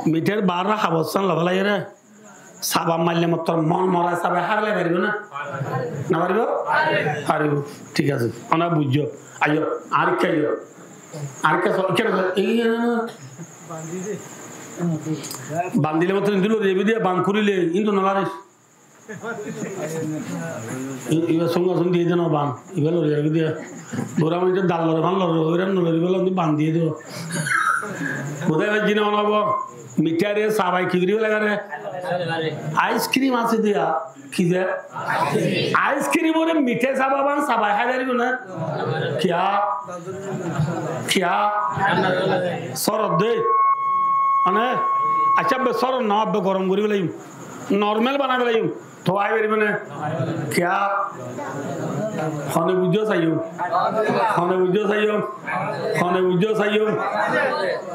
Mitháir barra habor sán lofélai re. Saba maille mottor mon mora sabe háile faribó na? No faribó? Faribó. Thík asé. Onára buijjó. Aiyó, arekka aiyó. Arekka só-, kene só-, ei, ei, ei, ei. Bandile mottor indu lori zaibi de, ban gorile, indu no laris. I-, iba sunga sung diye de no ban. Iba lori zaibi de. Bura mui dal lore, ban lore, oira no lori, iba lori ban diye de. Buzái faijjó né, onára bo? Mitháire sabai ki gorí félai fare? Ice cream asé de, ki de? Ice cream ore mithái saba ban sabai hái faribó né? Kiyá? Kiyá? Sórot de. Mane, accá, ebbe sórot no, ebbe gorom gorí félai. Normal banai félai. Tó hái faribó né? Kiyá? Hone buijjó saiyó? Hone buijjó saiyó? Hone buijjó saiyó?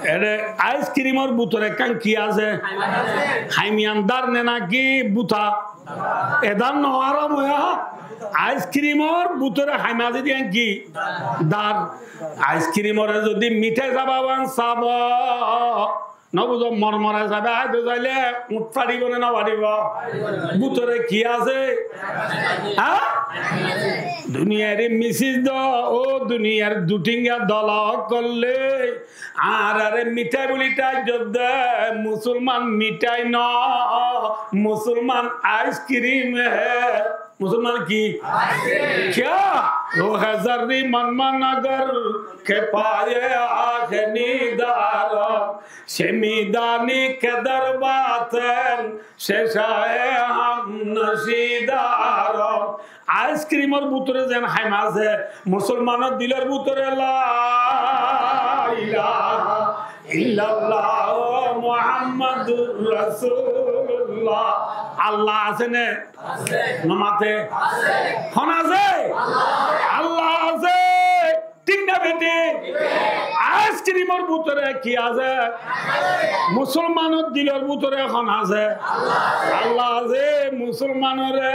Ere ice cream or bútore ekkán ki asé? Haimiyán dár né náki búta? E dár no, haram óiya. Ice cream or bútore haima asé de yián ki? Dár. Ice cream ore zodi mithái saba ban sabo, no buzó, mormora sabe háito saile uñth faribó né no faribó? Bútore ki asé? Há? Duniyar misis do, ó duniyar duthinga dola ókkol loi, añárare mithái buli thaijjó de, musolman mithái no, musolman ice cream he. Musolman ki? Kiyá? Rohe zarri man man agar ke paye akhni daram, shemidani ke dar baten, sheshaye ham nashidaram. Ice cream or bútore zen haima asé, musolmanor dilor bútore la ilaha illallah Muhammadur Rasulullah. Allah asé né? No mate? Hone asé? Allah asé. Thík na bethík? Ice cream or bútore ki asé? Musolmanor dilor bútore hone asé? Allah asé. Musolmanore,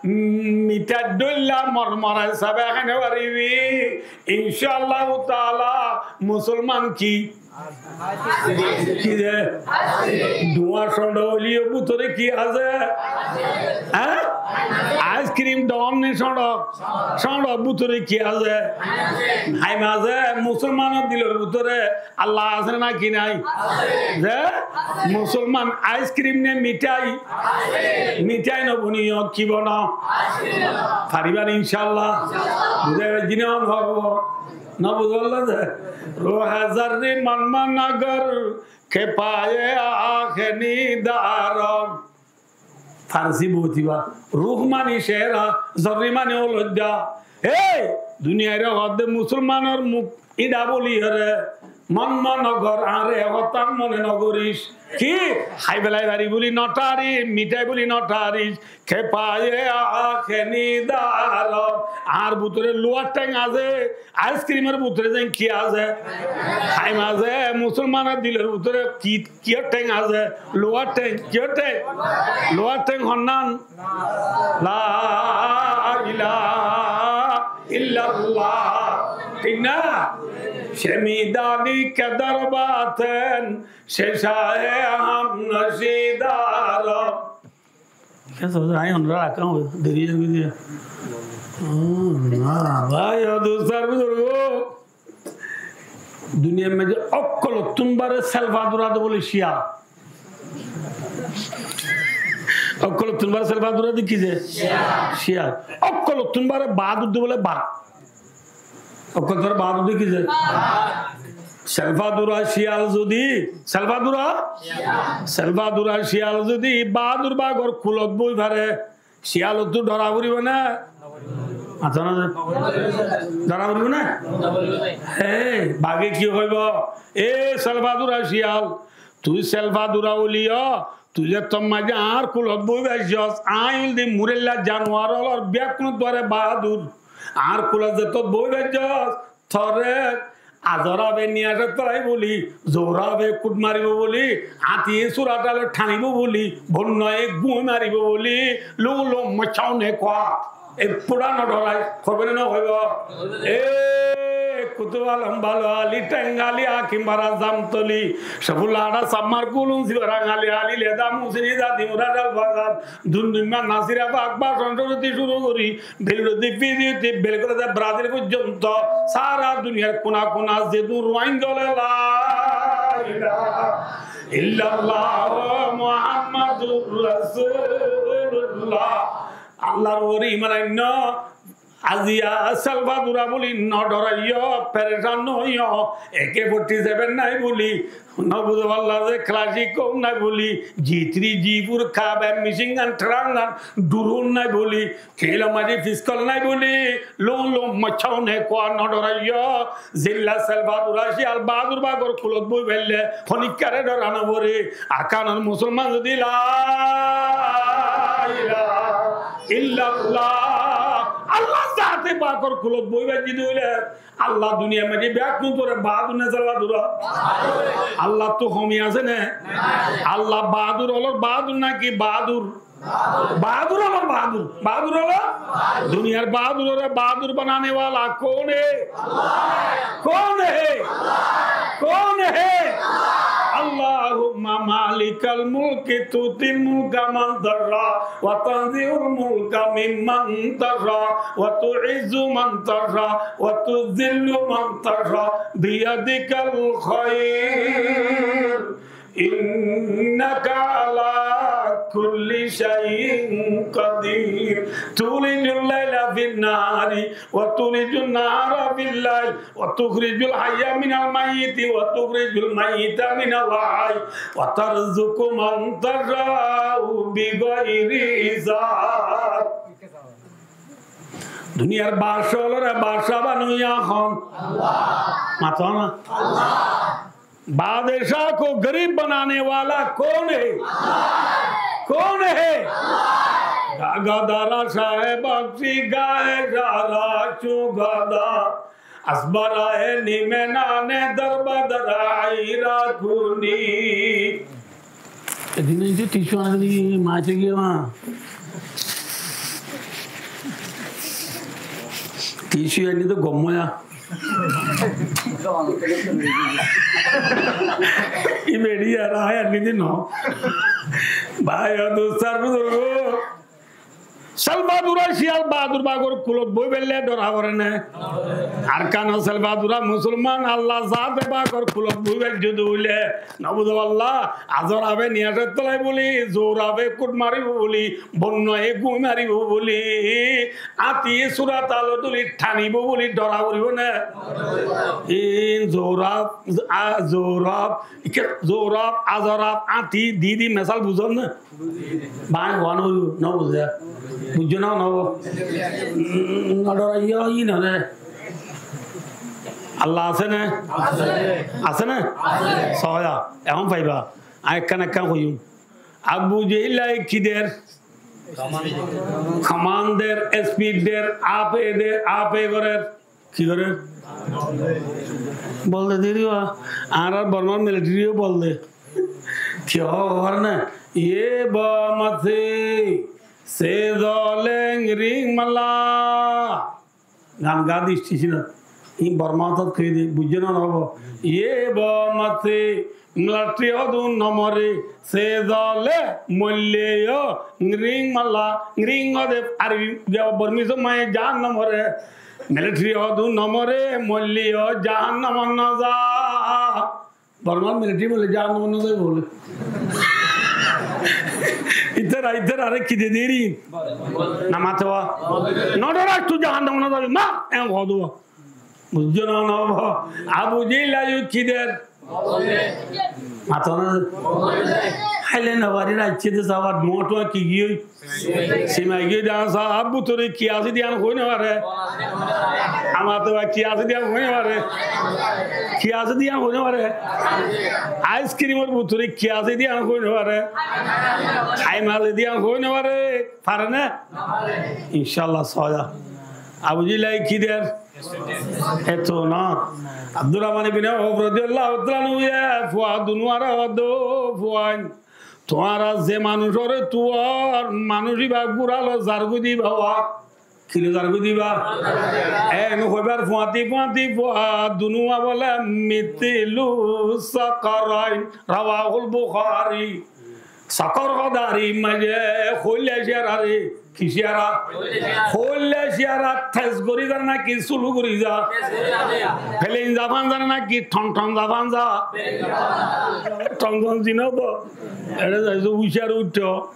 mm, mithá dhoilla mormora sabe háito faribi. Incállahu taala musolman ki? Ki de? Dhuáñ cóñço óileyo bútore ki asé? Há? Ice cream dhoóñ né cóñço? Cóñço, bútore ki asé? Haima asé. Musolmanor dilor bútore Allah asé né náki nái? Ze musolman ice cream né mithái? Mithái no boniyo, ki bono? Fariba né incállah? Buzái faijjó né? No buzó de. Rohe zarri man man agar ke paye akhni daram. Farsi bout iba. Ruh mani cera, zarri mani oloidda. Ei, duniyaire hoó de musolmanor muk iñça buli ore, mon mon no gor, añáre e hotá mone no goris. Ki? Hái félai fari buli no tharis, mithái buli no tharis. Ke paye akhni daram. Añár bútore luwar theng asé, ice cream or bútore zen ki asé? Haima asé. Musolmanor dilor bútore ki, kiyór theng asé? Luwar theng. Kiyór theng? Luwar theng honnan? La ilaha illallah. Thík na? Cemidani kedar baten, ce cáhe hamnaci daro. Kiyá sóo, añí onorá raká óibo, deri ói giyé. Hmm, na, bái, ó dustó ar buzurgó, duniyar maze ókkolottún báre selfa dura de bóle ciyal. Ókkolottún báre selfa dura de ki ze? Ciyal. Ókkolottún báre baádur de bóle bag. Ókkol tor baádur de ki ze? Selfa dura ciyal zodi, selfa dura? Ciyal. Selfa dura ciyal zodi baádur bagor kulot boi fare, ciyalottú dhora foribo né? Mató na ze? Dhora foribo né? Hé, bage ki hoibo? E selfa dura ciyal, tui selfa dura óliyo, tui ze tor maze añár kulot boi faijjós, añí óilde murella januar ólor beggúnor duare baádur. Añár kulot ze tui boi faijjós, toré azor abe niyacót félaibo bóli, zour abe kút maribo bóli, áñtiye sura tale thanibo bóli, bonnoye gúñi maribo bóli, lóu lóu moccá one kúa. E fúra no dhorai, hoibo né no hoibo? E Kutub Alom Balo Ali, Thengali Hakim Bara Zamtoli, Sefullah Aça Sammar Kulum Sibarang Ali, Ali Leda Musini Zadi Murad Al Fagad, Dundunma Nasira Bak Bacon Soroti cúru gorí, Belgorodi Fiziti, Belgorodi Brazil foijjonto, sára duniyar kuna kuna zedún Ruáingga ókkole la ilaha illallah Muhammadur Rasulullah. Allar uore iman ainno, aziya selfa dura bóli no dhoraiyo, perecan no óiyo, eke forty seven nai bóli, no buzó Allah ze Kalashnikov nai bóli, G three, G four, K nine, machine gun, trunk gun, drone nai bóli, Keilor maze pistol nai bóli, lóu lóu moccá one kúa no dhoraiyo, zilla selfa dura ciyal baádur bagor kulot boi faille, honikkare dhora no fore. Arkanor musolman zodi la ilaha illallah, Allah zate pakor kulot boi faijje de óile, Allah duniyar maze beggún ore baádur né selfa dura? Allah ttu homi asé né? Allah baádur ólor baádur naki baádur? Baádur ólor baádur. Baádur ólor? Duniyar baádur ore baádur banane wala kon hai? Kon hai? Kon hai? Allahumma malikal mulki tutil mulka man tasha wa tanziul mulka mimman tasha wa tuizzu man tasha wa tuzillu man tasha biyadikal khair. Innaka ala kulli shay'in qadir. Tulijul laila fin nahari wa tulijun nahara fil lail wa tukhrijul hayya minal mayyiti wa tukhrijul mayyita minal hayy wa tarzuqu man tasha'u bighairi hisab. Duniyar baádur ólore baádur banaiye hon? Allah. Mató na? Allah. بادشاہ کو غریب بنانے والا کون ہے؟ کون ہے؟ گا گا دارا شاہ بخشی گائے شارا چو گدا، از برای نیمه نان در بدر آیرا کنی. Edin oiyé de tissue aní maáce giyé ma. Tissue aní de gom óiya. Ibá eri ar añí aní de no. Bái, ó dustó ar buzurgó. Selfa dura ciyal baádur bagor kulot boi faille dhora fore né? Arkanor selfa dura musolman Allah zate pakor kulot boi faijje de óile, no buzó Allah, azor abe niyacót félaibo bóli, zour abe kút maribo bóli, bonnoye gúñi maribo bóli, áñtiye sura tale tuli thanibo bóli dhora foribo né? In zour ab, a, zour ab, ikke zour ab, azor ab, áñti di di mesal buzón né? Bái, hoó no, no buzé. Buijjó na, no? Mm, no dhoraiyo, i no de. Allah asé né? Asé né? Sóya, ehón faiba. Añí ekkán ekkán hoiyum. Abu Jehil ki der? Command der, speed der, ape der, ape gorer. Ki gorer? Bol de deri ba. Añárar Bormar military o bol de. Ki hoó, hoó na? Ye ba mase se zoleng ring mala. Gan gá de station ot. Ín Bormá ot hoiyé de, buijjó né no hoó? Ye bo mate military hodún no more, se zole moille yo, ngring malla, ngring ode Arabi, Bormese maye jahannam ore. Military hodún no more, moille yo jahannam ot no za. Bormar military bole jahannam ot no zaibo bole. Itara, itarare ki de deri? Na mate wa? No dore, tui jahannam ot no zaibi, ma, en hoó de. Buijjó né no hoó? Abu Jehil aiyó ki der? Mato na. Háile no fari, raikké de sabar duwa tuwa ki giyói? Simai giyói de, añsa, bútore ki asé de yián hoi no fare? Amar to ki asé de yián hoi no fare? Ki asé de yián hoi no fare? Ice cream or bútore ki asé de yián hoi no fare? Háim asé de yián hoi no fare? Fare né? Incállah, soya. Abu Jehil aiyó ki der? Eto no. Abdurrahman ibn Auf radiyallahu ta'ala anhu ye fua dunuware hoó de, fuain, tuáñra ze manúcore tuwar, manúic íba gúra loi zargói de íba wa. Ki loi zargói de íba? En hoibar fuañti fuañti fua dunuwa bole mitlu sakarain. Rawahul Bukhari. Sakor hoó de Arabi maze hoilla ciyarare. Ki ciyara? Hoilla ciyara tez gorí za né naki slow gorí za? Plane zafan za né naki thon thon zafan za? Thon thon zino to. Ere zai zo uciyar ucco.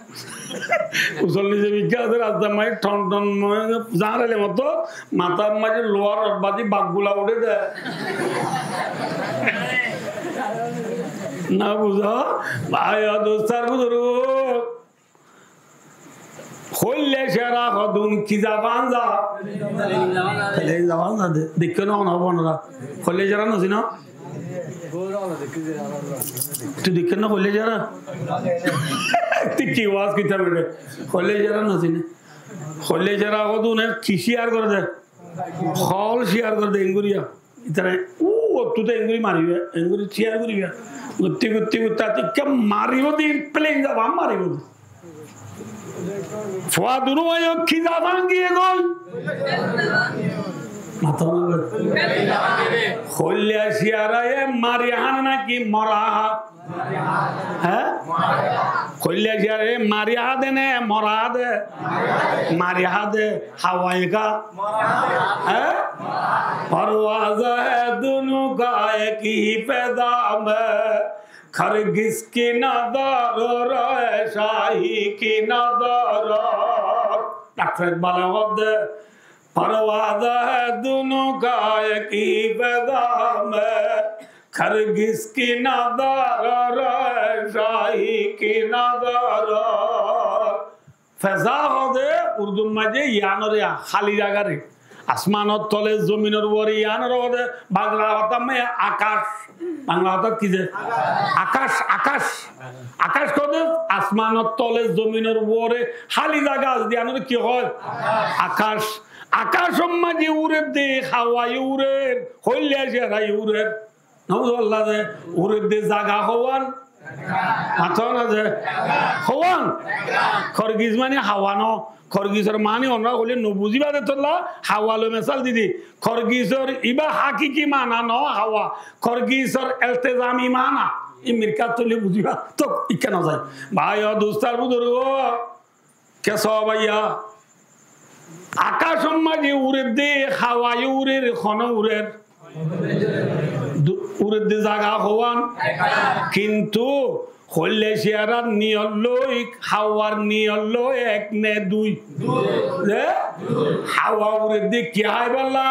Usol nize bikká asé, rasta maze thon thon maze zañraile moto, matár maze luwar rod bazi baggula uçé de. Na buzo? Bái o dustó ar buzurgo. Hoilla ciyara hodún ki zafan za? Plane zafan za de. Deikkó né no óbo onora? Hoilla ciyara no sino? Tui deikkó né hoilla ciyara? Tui ki waz goittam ere? Hoilla ciyara no sine. Hoilla ciyara hodúne ki ciyar goré de? Hol ciyar goré de, enguriya. Itara, u, ottú to enguri mariba, enguri ciyar goriba. Gotti, gotti, gotti, ati ke maribo din, plane zafan maribo din. Fua dunuwa yo ki zafan giyé goi? Mato na goi. Hoilla ciyaraye mari há naki mora há? Há? Hoilla ciyaraye mari há de né mora há de? Mari há de. Hawa eka. Há? پروازِ دونوں کا ایک ہی فضا میں، خرگس کی نظر اور شاہی کی نظر۔ Doctor Iqbal e hoó de, پروازِ دونوں کا ایک ہی فضا میں، خرگس کی نظر اور شاہی کی نظر۔ Feza hoó de Urdur maze yiánore, háli zagare. Asmanor tole, zominor uore yiánore hoó de, Bangla hotá maze akac. Bangla hotá ki ze? Akac, akac. Akac hoó de asmanor tole, zominor uore háli zaga asé de yiánore ki hoó? Akac. Akacor maze urer de, hawaye urer, hoilla ciyaraye urer. Nauzubillah de, urer de zaga howán? Mato na de. Howán? Khorgis mani hawa no. Khorgisor mani onora hoile no buziba de tolla, hawa loi mesal didi. Khorgisor iba hakiki mana no hawa. Khorgisor eltezami mana. I mirkat tolle buziba. To ikka no zai. Bái o dustó ar buzurgo. Ke sóbaiya? Akacor maze urer de, hawaye urer, hone urer? Du-, urer de zaga howán? Kintu hoilla ciyarar niyot loi, hawar niyot loi ek ne dui? Ze? Hawa urer de ki háiballa?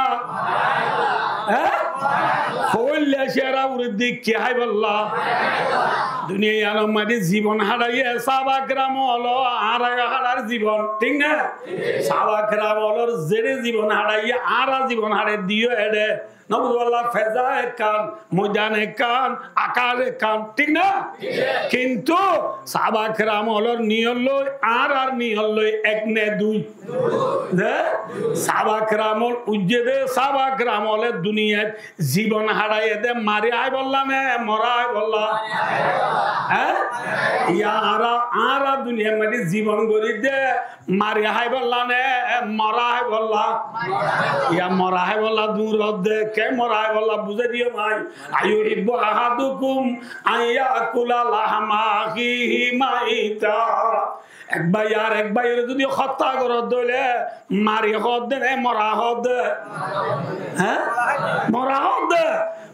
Há? Hoilla ciyara urer de ki háiballa? Duniya iyanor maze zibon háçaiye sáhaba keram olo, añára háçair zibon, thík na? Sáhaba keram olor zere zibon háçaiye, añára zibon háçai diyo ede. Nauzubillah, feza ekkán, moidan ekkán, akac ekkán, thík na? Kintu sáhaba keram olor niyot loi, añárar niyot loi ek ne dui? Ze? Sáhaba keram ol uijje de, sáhaba keram ole duniya duniyait zibon háçaiye de mari háibolla né mora háibolla? Hé? Yá añára, añára duniyar maze zibon gorí de mari háibolla né mora háibolla? Yá mora háibolla dur de, ke mora háibolla buzái diyo bái. Ayuhibbu ahadukum an yakula lahma akhihi maita. Ek báiye arek báiyore zodi hótya goródde óile mari hódde né mora hódde? Hé? Mora hódde.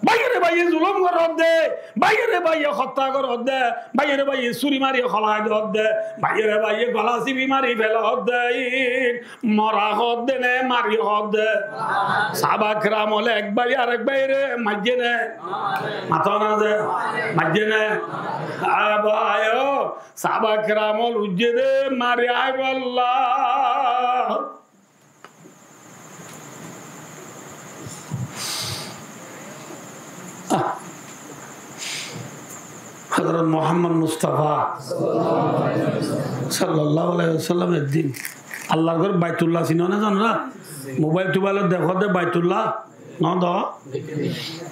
Báiyore báiye zulum goródde, báiyore báiye hótya goródde, báiyore báiye suri mari hólai dódde, báiyore báiye gola sibi mari félodde, ín mora hódde né mari hódde? Sáhaba keram ókkole ek báiye arek báiyore maijjé né? Mató na ze, maijjé né? Há bái o, sáhaba keram ókkol uijjé de mari háibolla. Ah, Hozrot Muhammod Mustafa sallallahu alaihi wasallam ek din Allar gór Baitullah sino né zano na? Mobail tobailot dekó de Baitullah. No do.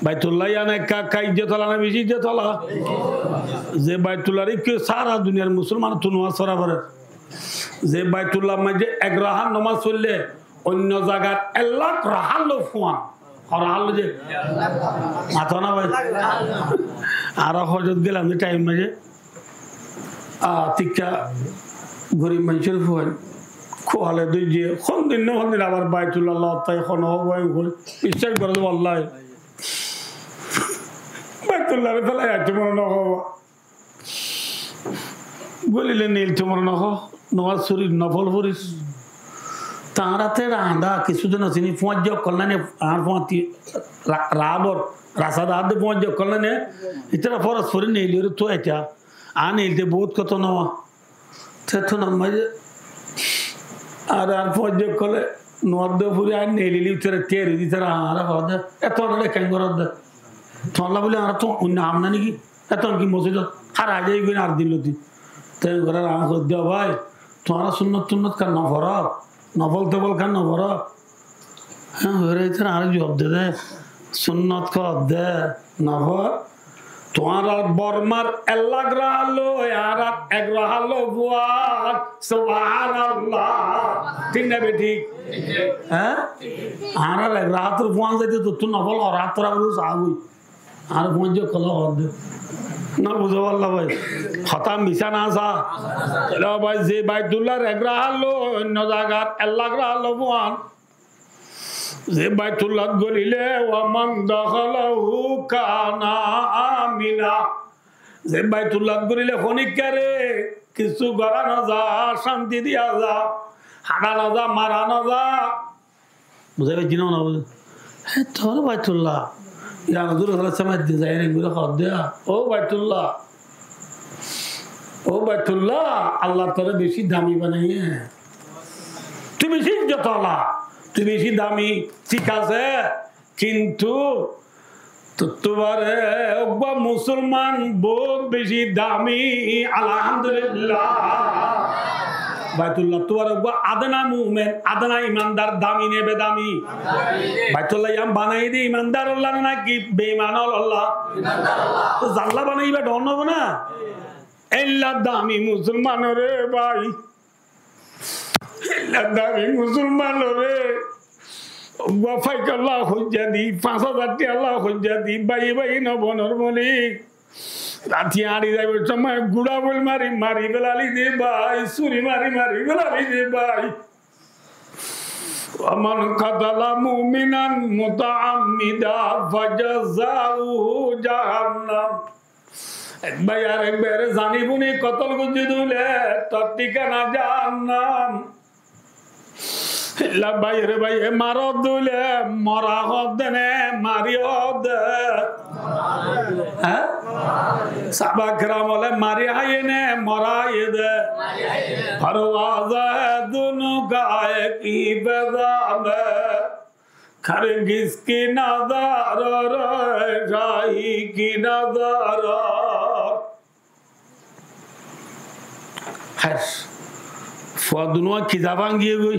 Baitullah yián ekka ekka izzot ola né beci izzot ola? Ze Baitullar ikká sára duniyar musolmanottú nomaz fora forer. Ze Baitullar maze ek rakát nomaz foille oinno zagar ek lak rakát loi fuan. Ho rakát loi ze? Mató na bái. Añára hojot gelam ze thaim maze. Ah, tikka gorib maincór fuain kuale dóijje, hondin no hondin abar Baitullar loi tai hono hoi hoi. Biccác goró de wallai. Baitullar félai aitté mone no hoó. Golile neilto mone no hoó. Nomaz forir, nofol forir. Tañára te rañda kissú din asé ni, fuañijja ókkol nai ni, añár fuañti ra-, rabor, rasta dahár de fuañijja ókkol nai ni, ítara foros fori neiliyóre tui aita. Añár neilde bout kotó no. Te tún ammá ye, ar añár fuañijja ókkole nuadde furi añár neilile ítara teri di ítara añáre hoó de, "E tuáñra ere keén goró de? Tuáñlla buli añára tuáñr oinno ham nai niki? E tuáñr ki mosjidot hára zai goi ar din loti?" Te gorar añáre hoó de, "Ó bái, tuáñra sunnot tunnot keén no foró? Nofol tofol keén no foró?" Hé, hoór ítara añáre juab de de, sunnot hoó de, nofol. Tuáñrar Bormar ek lak rakát loi, añárar ek rakát loi fuan. Subhanallah. Thík na bethík? Hé? Añárar ek rakát loi fuan zaite tottú nofol ho rakát tora buli saá goi. Añára fuañijja ókkole hoó de. No buzó walla bái. Hotá misá na sá? Tóile bái, ze Baitullar ek rakát loi oinno zagar ek lak rakát loi fuan. Ze Baitullat goríle, "Wa man dakhalahu kana amina." Ze Baitullat goríle honikkare kissú gorá no za, cánti diya za, háñça no za, mara no za. Buzá faijjó né, no buzá? Hé, tor Baitullah. Yián Huzur sallallahu alaihi wasallam edde zaiyóre engori hoó de, "Ó Baitullah, ó Baitullah, Allah tore beci dami banaiye. Tui beci izzot ola, tui beci dami, thík asé, kintu tottú bade uggwá musolman bout beci dami, alhamdulillah." Baitullah ttu bade uggwá adna mumen, adna imandar, dami né bedami? Baitullah yián banaiye de imandar olla né naki beiman olla? Tó zalla banaiye iba dhon no óibo na? Eilla dami musolman re bái. Eilla dami musolman re. Uggwá faikalla hoijja di, fañs házar tiyalla hoijja di, báiye báiye no bonor moli. Rati añçi zaibar somoi gura bol mari mari félali de bái, suri mari mari félali de bái. Wa man qatala mu'minan muta'ammidan fajazauhu jahannam. Ek báiye arek báiyore zani buni kotol goijjé de óile tor thikana jahannam. Illa báiyore báiye marodde óile mora hoó de né mari hoó de? Há? Sáhaba keram ókkole mari háiye né mora háiye de? Farwaza duno ka ek hi pezam hai. Hargiz ki nazar re, shahi ki nazar. Hair. Fuaddunúa ki zafán giyé goi?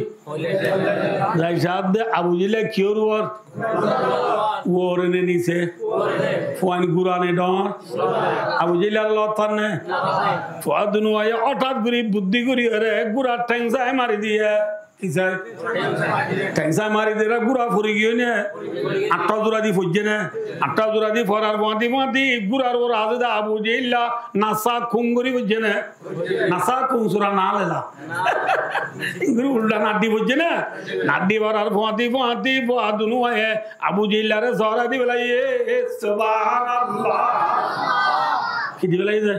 Zai saádde Abu Jehilla kiyór uore? Uore ne nise? Fuain gura ne dhoóñr? Abu Jehillar lotán ne? Fuaddunúaye óthat gorí buddí gorí ere gura théng sai mari diye. Ki sai? Théng sai mari diye, gura fori giyé ne? Añçá zura di foijjé ne? Añçá zura di forar fuañti fuañti gurar uore asé de Abu Jehilla nasa kun gorí foijjé ne? Nasa kun sura na lela. Ingori uldha naddi foijjé na? Naddi forar fuañti fuañti fuaddunúaye Abu Jehillare zoorai di félaiye. Subhanallah. Ki di félaiye de?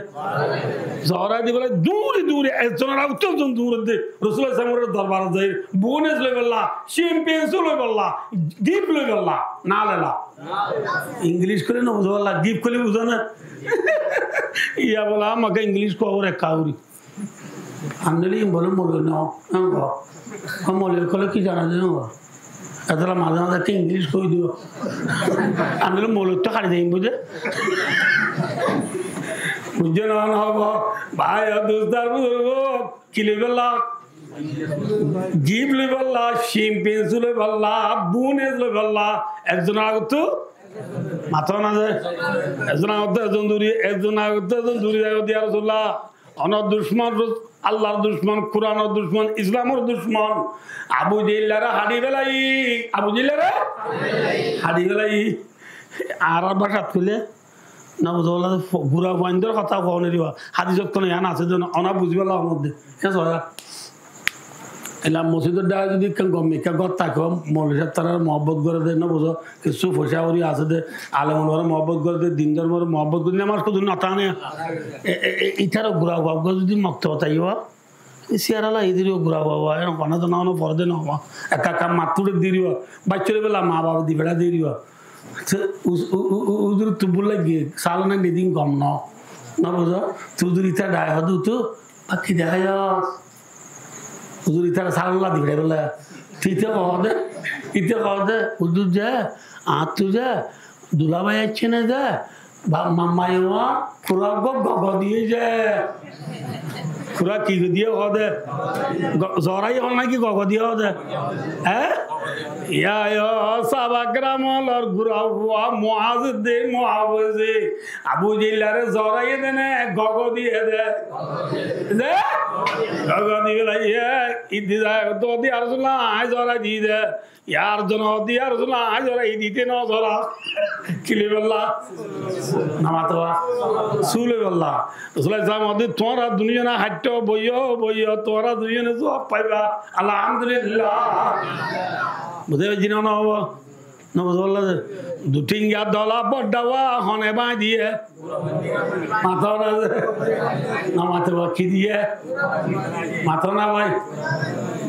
Zoorai di félaiye. Duri duri, ezzonor agottú ezzon duri de. Rosul Islamor dorbarot zai. Bonus loibolla, champagne loibolla, gift loibolla. Na lela. English hoile no buzó, gift hoile buzó na. Iya bole, amake English hoór ekka gori. Andele bole mole no, no. Ó mole hoile ki zana de no. Ettolla maze maze ki English hoi dibo. Andele mole to hái de buzó. Buzó na, no hobo. Bái, dustó, buzurgo, ki loibolla? Gift loibolla, champagne loibolla, bonus loibolla. Ezzonor agottú mató na ze. Ezzonor agottú ezzon duri, ezzonor agottú ezzon duri zai de, ya Rosulullah. Onor ducmon, Ros-, Allar ducmon, Kuranor ducmon, Islamor ducmon. Abu Jehillare hári félaiye, Abu Jehillare hári félaiye. Añárar bácat hoile, no buzó, gura fuaindor hotá hoó no riba. Hadisot hono yián asé de, ona buzí félaibo de. Ela mosjidor dhare zodi ekkán gom ekká gór táke, mouloi sáb tarare muhabbot goré de, no buzó, kessú foicá kori asé de, alem olamare muhabbot goré de, din dormore muhabbot goré de, nomaz hoddúr no táne. E, e, e, itará gura fua zodi moktob táibo, e siyar ala idir gura fua, e no fana to no, no fore de no, ekka ekka mattu de diribo, baiccóre bela ma babe di fela diribo. Te uz-, u-, u-, u-, uzur tu bul lagi, salo na nidin gom no. No buzó, tu uzur ita dhai hodu tu, Baki dehá yó. Huzur, ítara salon ladi fere bole. Tui ite hoó de, ite hoó de, huzur ze, añáttu ze, dulabái aiccé né ze, ba-, ma-, maiyafua, fura go-, gogo diyé ze. Fura ki diye hoó de? Go-, zorai hoó naki gogo diye hoó de? Hé? Yá, yá, sáhaba keramolor gura fua, Muaz de, Muaz de. Abu Jehillare zoraiyé de né, gogo diyé de. Ze? Gogo di félaiye, iddi zai, to di, "Ya Rasulullah, añí zorai di de." Ar zone di, "Ya Rasulullah, añí zorai di de, no zora." Ki loi bolla? Namato. Su loi bolla. Rasulullah sallam hoó de, "Tuáñra duniyone haitto, boiyo, boiyo, tuáñra duniyone zuab faiba." Alhamdulillah. Buzí faijjó né no? No buzí faillá de. Dui tin ga dola bodda wa hone báñgi diye. Mato na de. No mato ba ki diye? Mato na bái.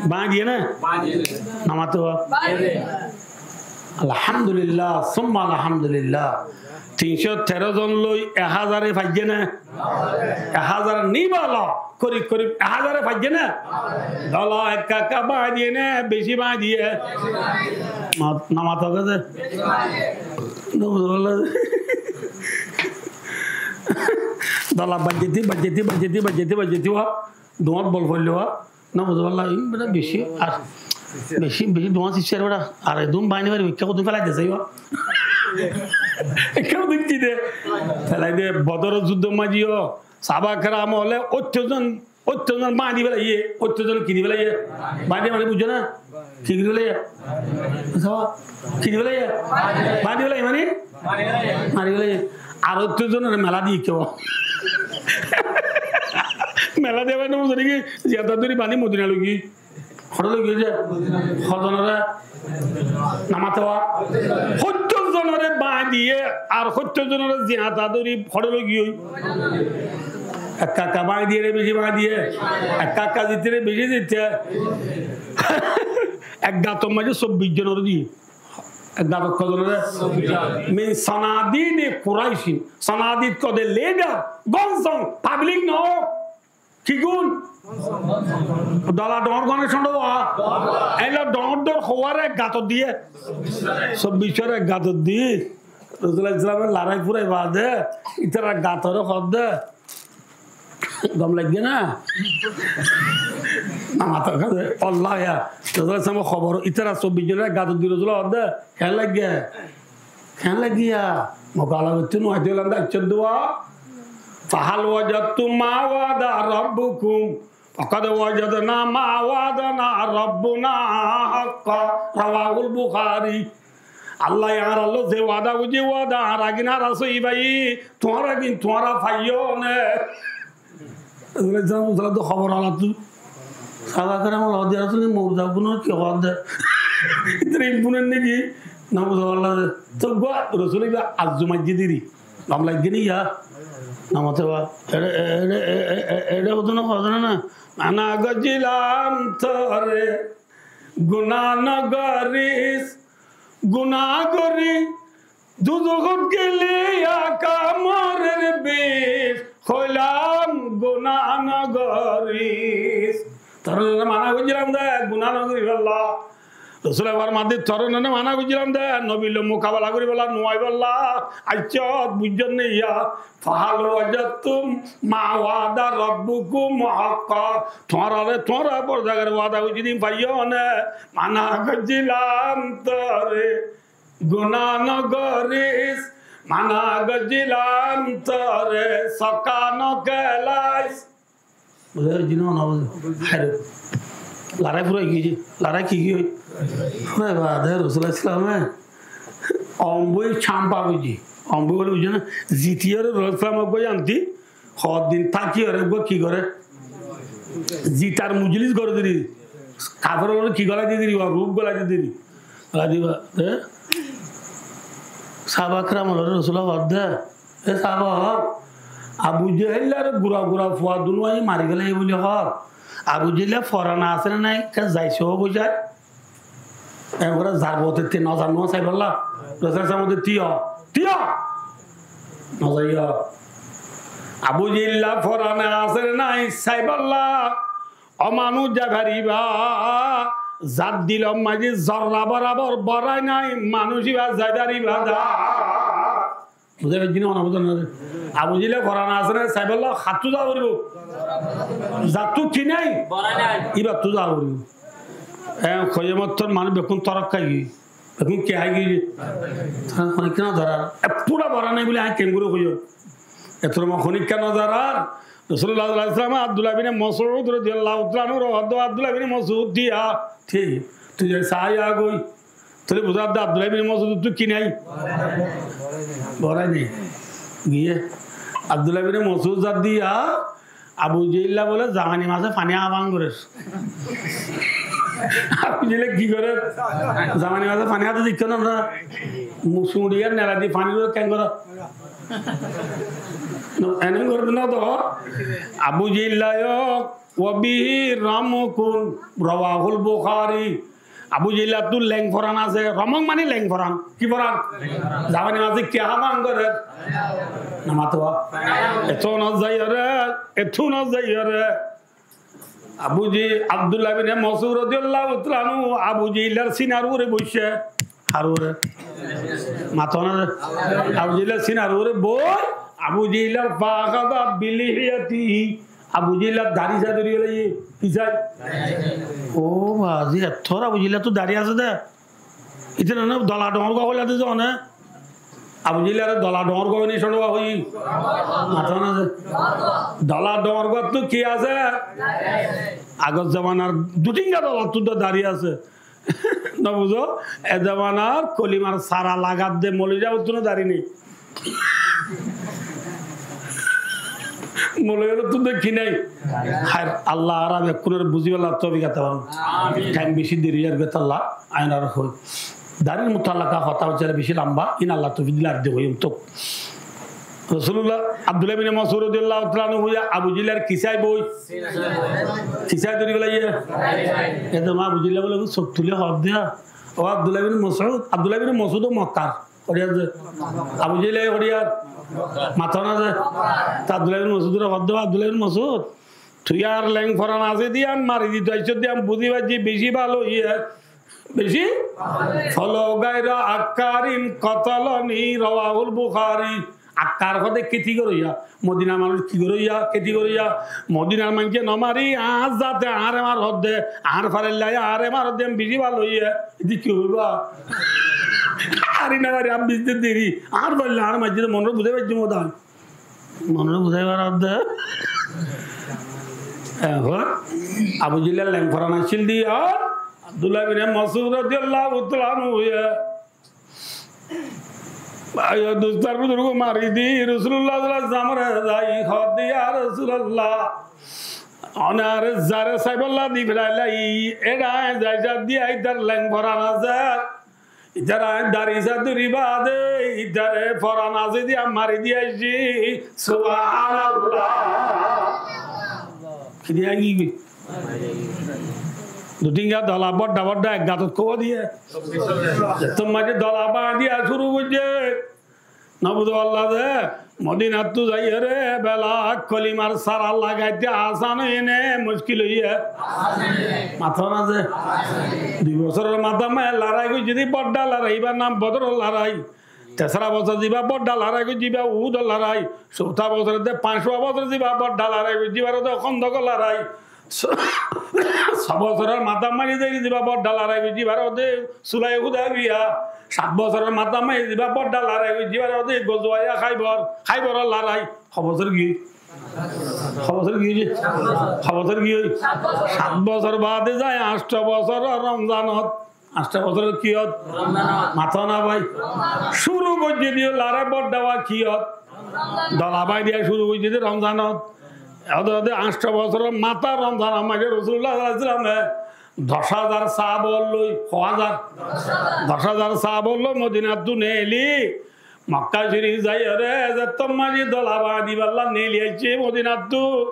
Báñgi diye na? No mato ba. Alhamdulillah, summa alhamdulillah. Tin cót teró zon loi ek házare faijjé na? Ek házar ni bála, korib korib ek házare faijjé na? Dola ekka ekka báñgi diye na, beci báñgi diye? Ma-, no mato gede. No buzí faillá de. Dola báñgi di, báñgi di, báñgi di, báñgi di, báñgi di wa. Duñát bol foillé wa. No buzí faillá, in bera beci, ar beci, beci duñá sisar bera. Ar edún báñgi fari, ekka hodún félai de saiba. Ekka hodún ki de? Félai de, Bodor zuddor maze yó. Sáhaba keram ókkole óttor zon, óttor zon báñgi di félaiye, óttor zon ki di félaiye? Báñgi di mane buzó na? Ki di félaiye? Sáhaba, ki di félaiye? Báñgi di félaiye mane? Mari félaiye. Ar óttor zonore mela di kiyá? Mela di bái no buzó naki? Ziyata dóri báñgi Modina loi giyé. Hoçé loi giyé ze? Hotzonore? No mato ba. Óttor zonore báñgi diye, ar óttor zonore ziyata dóri hoçé loi giyé? Ekka ekka báñgi diye ne beci báñgi diye? Ekka ekka zitte ne beci zitte? Ek gator maze sobbic zonore diye. Ek gator hozonore? Min sanadidi Quraishin. Sanadid hoó de leader, gonzon, public no. Ki gun? Dola doñr gonor cóndo wa. Eilla doñr doñr houware ek gator diye. Sobbic ore ek gator diye. Rosulullah sallam e lorai furai bade, ítara gatore hoó de. Gom laiggé na? Na matar kaze. Wallahi ya. Rosúl sallallahu alaihi wasallam hóbor, ítara sobbic zonore gat ot di Rosúle hoódde, "Keén laiggé? Keén laiggé ya?" Mukabela goittó nuaitó hoilam de, aiccé dua. "فهل وجدتم ما وعد ربكم؟" "فقد وجدنا ما وعدنا ربنا حقا." رواه البخاري. Allaye añárar lói ze wada goijjé, wada añára gín añára sóiyi faiyí, tuáñra gín tuáñra faiyó né? Rosúl sallallahu alaihi wasallam hóbor alattú. Sáhaba keram ókkole hoódde, "Rosúl, murda gúnore ki hoódde?" Ítara in fúner né ki? Ná buzá follá de. Tóu gua Rosúle ibá arzu maijjé deri. Gom laiggé né ya? Namate ba. Eçe, eçe, eçe, eçe, eçe hodún, hodún na. Mana goijjílam tore guná nogoris, guná gorí duzokót gelé yá kamorer bic, hoilam guná nogoris. Tore mana goijjílam de, guná nogorí bolla. Rosúle formar de, "Tore mana goijjílam de, nobi loi mukabela gorí bolla, nuai bolla. Aiccó, buijjó né ya? فهل وجدتم ما وعد ربكم حقا؟" Tuáñrare, tuáñra Pordagar wada goijjé de ín faiyó né? Mana goijjílam tore guná nogoris, mana goijjílam tore sokká nokelais. Buzá foijjé né, no buzá? Hare. Larái furai giyé, larái ki giyé? Furai bade Rosúl sallallahu alaihi wasallame omboi cámpa goijjé. Omboi bole buzó né? Zitiyóre Rosúl sallallahu alaihi wasallam uggwá yanti, hoddin tákiyóre uggwá ki goré? Zitar mujlis goré deri. Kafer ókkole ki golai diye deri, ruf golai diye deri. Golai diba, e? Sáhaba keram ókkole Rosúle hoódde, E sáhaba ókkol, Abu Jehillare gura gura fua dunuwaye mari félaiye buli hoór. Abu Jehille foran asé né nai, ke zai só buzái. Ekbare zarbote te nozar nuwa saibolla. Rosúl sallallahu alaihi wasallam de tiyo, tiyo. Nozar yo. Abu Jehilla foran asé né nai saibolla. Ó manúic zai faribá, zar dilor maze zorra borabor borai nai, manúic ibá zai faribá da. Buzá faijjó né, no buzá né? Abu Jehilla foran asé né, saibolla hattú za foribo. Zattú ki nai? Borai nai. Ibattú za foribo. E, koyamottor manúic bekkún torok hái giyé. Bekkún ki hái giyé? Há, honikka no zarar. E, fura borai nai buli añí kengori hoiyum? Etor ma honikka no zarar. Rasulullah sallallahu alaihi wasallam Abdullah bin Mas'ud radiyallahu ta'ala anhu ro hoddé, Abdullah bin Mas'ud diya. Thík, tui zai sai agoi. Tóile buzá de Abdullah bin Mas'ud ttu ki nai? Borai nai. Giyé. Abdullah bin Mas'ud zar diya, Abu Jehilla bole zamani maze faní há bang gorer. Abu Jehilla ki gorer? Zamani maze faní háte dekó na amra? Mu-, suñçiyar nela di faní gorer, ken gorer? No, ene gorer na to. Abu Jehilla yo, wa bihi ramqun, rawahul Bukhari. Abu Jehillattu leng foran asé, romok mani leng foran. Ki foran? Zamani maze ki há bang gorer? Na mato ba? Etún no zaiyore, etún no zaiyore. Abu Ji-, Abdullah bin Mas'ud radiyallahu ta'ala anhu Abu Jehillar sinar uore boiccé. Har uore? Mato na. Abu Jehillar sinar uore boi, Abu Jehillar fa akhadha bi lihiyatihi. Abu Jehillar dari sai dóri félaiye. Ki sai? Ó bazi, ettór Abu Jehillattu dari asé de. Ite na dola doñr gua hoilá de zone. Abu Jehillare dola doñr gua hoine cóñço gua hoi. Mato na ze. Dola doñr guattu ki asé? Agor zamanar dui tinga dolattu de dari asé. No buzó? E zamanar kolimar sara lagadde moulovi sabottú no dari nai. Moulovi ókkolottú de ki nai? Hair, Allah añára bekkúnore buzíballa toufik ata forun. Amin. Thaim beci deri ói zargói, Allah añára hoi. Darir mutallaka hotá hoiccé beci lamba, in Allah toufik dile ar de hoiyum tók. Rasulullah, Abdullah bin Mas'ud radiyallahu ta'ala anhu hoiya, Abu Jehillar ki sai boi? Ki sai dóri félaiye? Ede ma Abu Jehilla bole, sók tuli hoódde, ó Abdullah bin Mas'ud, Abdullah bin Mas'ud ó Mokkar. Hoçiyar ze? Abu Jehil hoçiyar? Mato na ze? Te Abdullah bin Masudore hoódde, Abdullah bin Masud, tui añár leng foran asé de yián mari dito aiccós de yián buzí faijjí, beci bála óiye. Beci? Falaw ghaira akkarin qatalani, rawahul Bukhari. Akkar hoódde kéti goróiya, Modinar manúic ki goróiya, kéti goróiya. Modinar maincé no mari, añár zate añáre mar hoódde, añár farailla añáre mar hoódde, am beci bála óiye. Ede ki hoiba? Ari no mari, am beci deri, añár farailla añáre maijjé de, monore buzái faijjum de. Monore buzái farar de. Ehón Abu Jehilor leng foran accíl de, ar Abdullah bin Masud radiyallahu ta'ala anhu hoiye. Bái o dustó ar buzurgó, mari di Rosulullah sallallahu alaihi wasallam ore zai hoódde, "Ya Rosulullah, one are zare saibolla di ferailai, ere añí zai sar di, itar leng foran asé, itar añí dari sar duri bade, itare foran asé di añí mari di aiccí." Subhanallah. Ki di aiccí? Dui tin ga dola bodda bodda ek gatot kóba diye. Zettót maze dola bañdiya cúru goijjé. No buzó Allah de, Modinattú zaiyóre bela kolimar sára lagaite asán óiye né muckil óiye? Mató na ze. Dui bosóror matá maze lorai goijjé de bodda lorai, ibar nam Bodoror lorai. Tesra bosór ziba bodda lorai goijjé, iba Uhudor lorai. Souta bosór de, fañswa bosór ziba bodda lorai goijjé, ibar de Hóndokor lorai. Só, só bosóror matá maze de ziba bodda lorai goijjé, ibar de Sulhá Hudaybiya. Sát bosóror matá maze ziba bodda lorai goijjé, ibar de Gozwaye Háibar, Háibaror lorai. Hó bosór giyói? Hó bosór giyói? Hó bosór giyói? Sát bosór bade zai añcto bosóror Romzanot. Añcto bosóror kiyót? Romzanot. Mató na bái. Cúru goijjé de lorai bodda wa kiyót? Dola bañdiya cúru goijjé de Romzanot. Ede ede añcto bosóror matá Romzanor maze Rosulullah sallallahu alaihi wasallame doc házar sáhaba loi, hó házar? Doc házar sáhaba loi Modinattú neeli Mokka Corif zaiyóre, zettót maze dola bañdibálla neeli aiccé Modinattú.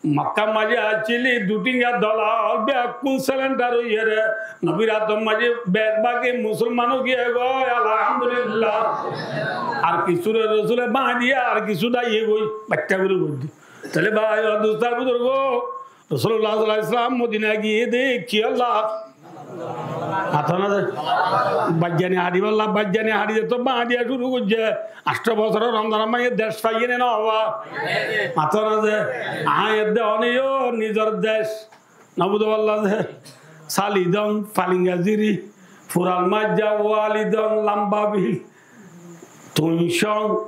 Mokka maze accíl dui tin ga dola, beggún selendar óiyore, nobir átor maze beg bagi musolman ói giyé goi, alhamdulillah. Ar kissú re Rosule bañdiye, ar kissú daiye goi, baittá gorí goi de. Tóile bái o dustó ar buzurgó, Rosulullah sallallahu alaihi wasallam Modina giyé de ki ólla? Mató na ze. Baijjani haçibálla, baijjani haçi zettót bañdiya cúru goijjé. Añcto bosóror Romzanor maze dec faiyé né no fa? Mató na ze. Añí edde oniyó nizor dec. No buzó Allah ze. Salidong, Falinga Ziri, Furan Maijja, Walidong, Lamba Bil, Tuincong,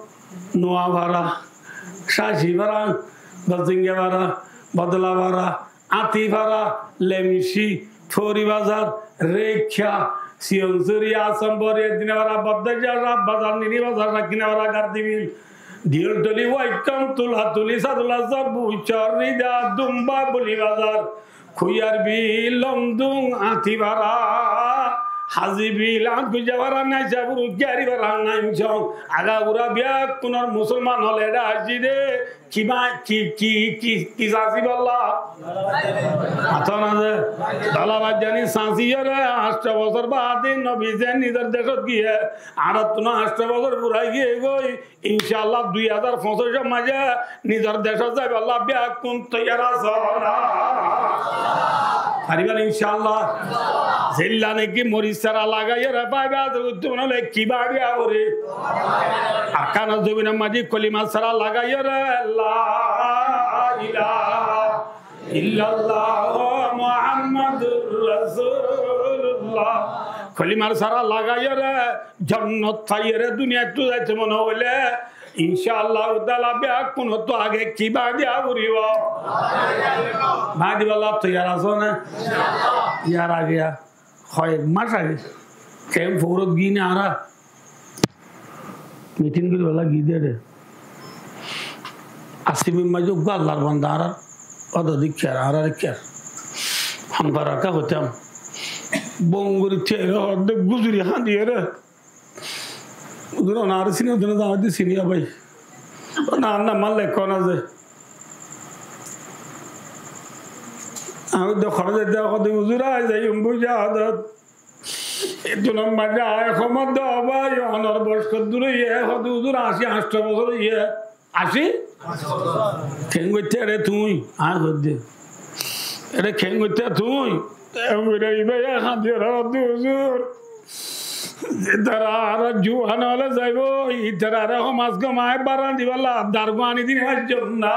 Nuafara, Caci Fara, Gosinga Fara, Bodola Fara, Ati Fara, Lemci, Fori Bazar, Rekka, Siyongsuri, Asambori, Edina Fara, Boddaja, Rab Bazar, Nini Bazar, Rakina Fara, Gardi Bil, Diyoltoli, Waikom, Tulatuli, Sadula, Zabu, Corrida, Dumba, Buli Bazar, Kuiyar Bil, Lomdung, Ati Fara, Hazi Bil, Atguja Fara, Naisabur, Gari Fara, Naimcong, Agagura beggúnor musolman ókkol ede aiccé de, ki ba-, ki, ki, ki, ki sañsí bálla? Mató na ze. Dola baijjani sañsíyore, añcto bosór bade nobi ze nizor decót giyé, añárattú no añcto bosór furai giyé goi, Incállah, dui házar foñsíc or maze nizor decót zaibálla beggún toiyar asó né? Faribá né incállah? Zeilla niki moris sára lagaiyóre faiba, to mone óile ki bábiya fore? Arkanor zobinor maze kolima sára lagaiyóre, La ilaha illallah Muhammadur Rasulullah. Kolimar sára lagaiyóre jonnot faiyóre duniyaittú zaito mone óile, incállah taala, beggúnottú age ki báñdiya foribo? Báñdibálla toiyar asó né? Yar age, hoyek mac age, kemp fóurat giyí né añára. Mitin goríballa giyí de re. Asibir maze uggwá Allar banda añárar, ódodi kiyar, añárar kiyar. Hon gorar ká hoitám. Bongori tiyar hoódde guzuri hañdiyóre. Huzur, onáre sino de né, añáre de siniya bái. Ó na, na, malle kona ze. Añí de hore de, de, hode huzur, añí zaiyum bujadot. Edunor maze añí homot de bái, onor boc hoddúr óiye, hode huzur, añcí añcto bosór óiye. Añcí? Keén goittá re tuñí? Añí hoddé. Ere keén goittá tuñí? Te hoiré ibáye hañdiyóre hoddé huzur. Tará añára juwan óile zaibou, itarare hom az hom aññí bára dibálla dargua aní di no faijjóm né.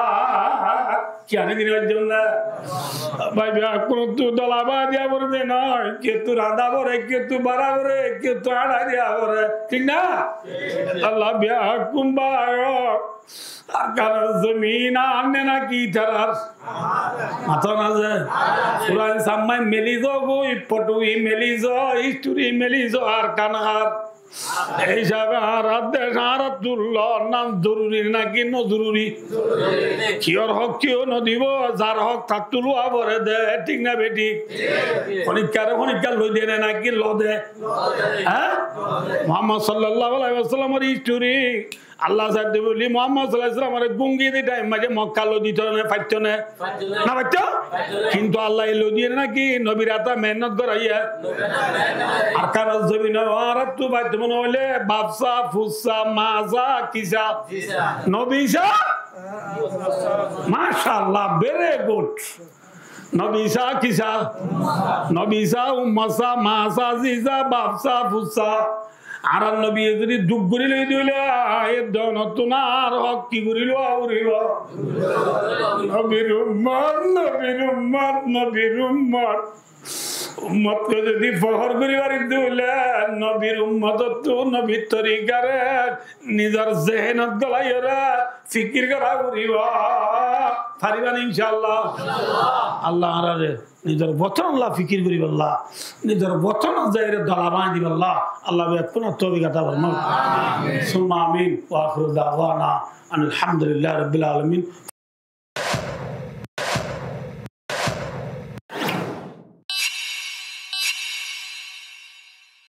Ki aní di no faijjóm né? Bái, beggúnottú dola bái diya foré de no, kettú rañdá foré, kettú bára foré, kettú añçá diya foré, thík na? Allah, beggún bái ó, Arkanor zomin añár né náki itarar? Mató na ze? Furan sammai meli zo goi, fothoi meli zo, histori meli zo, Arkan añár. Ei hísabe añárar dec añárattú lon zoruri náki no zoruri? Kiyór hók kiyó no dibó, zar hók tattú luwa foré de, thík na bethík? Honikkare honikka loi de né náki no de? Há? Muhammad sallallahu alaihi wasallamor histori Allah saidde buli Muhammad sallallahu alaihi wasallamore gungi di thaim maze Mokka loi dito né, faitto né? Faitto né. Na faitto? Faitto né. Kintu Allah e loi diye náki nobir ata mehénnot goraiyé? Arkanor zobin añárattú faitto mone óile bafsa, fussa, masa, kisa? Kisa. Nobi sa? Mashallah, very good. Nobi sa kisa? Nobi sa, umma sa, ma sa, zi sa, baf sa, fus sa. Añárar nobiye zodi duk gorí loi de óile, e donottún añár hók ki gorí luwa foribó? Nobir ummot, nobir ummot, nobir ummot. Ummot ke zodi fohór gorí fari de óile, nobir ummotottú, nobir torikare nizor zehenot golaiyóre fikir gora foribó. Faribá né, incállah? Allah añárare nizor wotonolla fikir goríballa, nizor wotonot zaiyóre dola bañdíballa Allah beggúnore toufik ata formok. Summa amin. Wa akhiru dawana anil hamdulillahi rabbil alamin.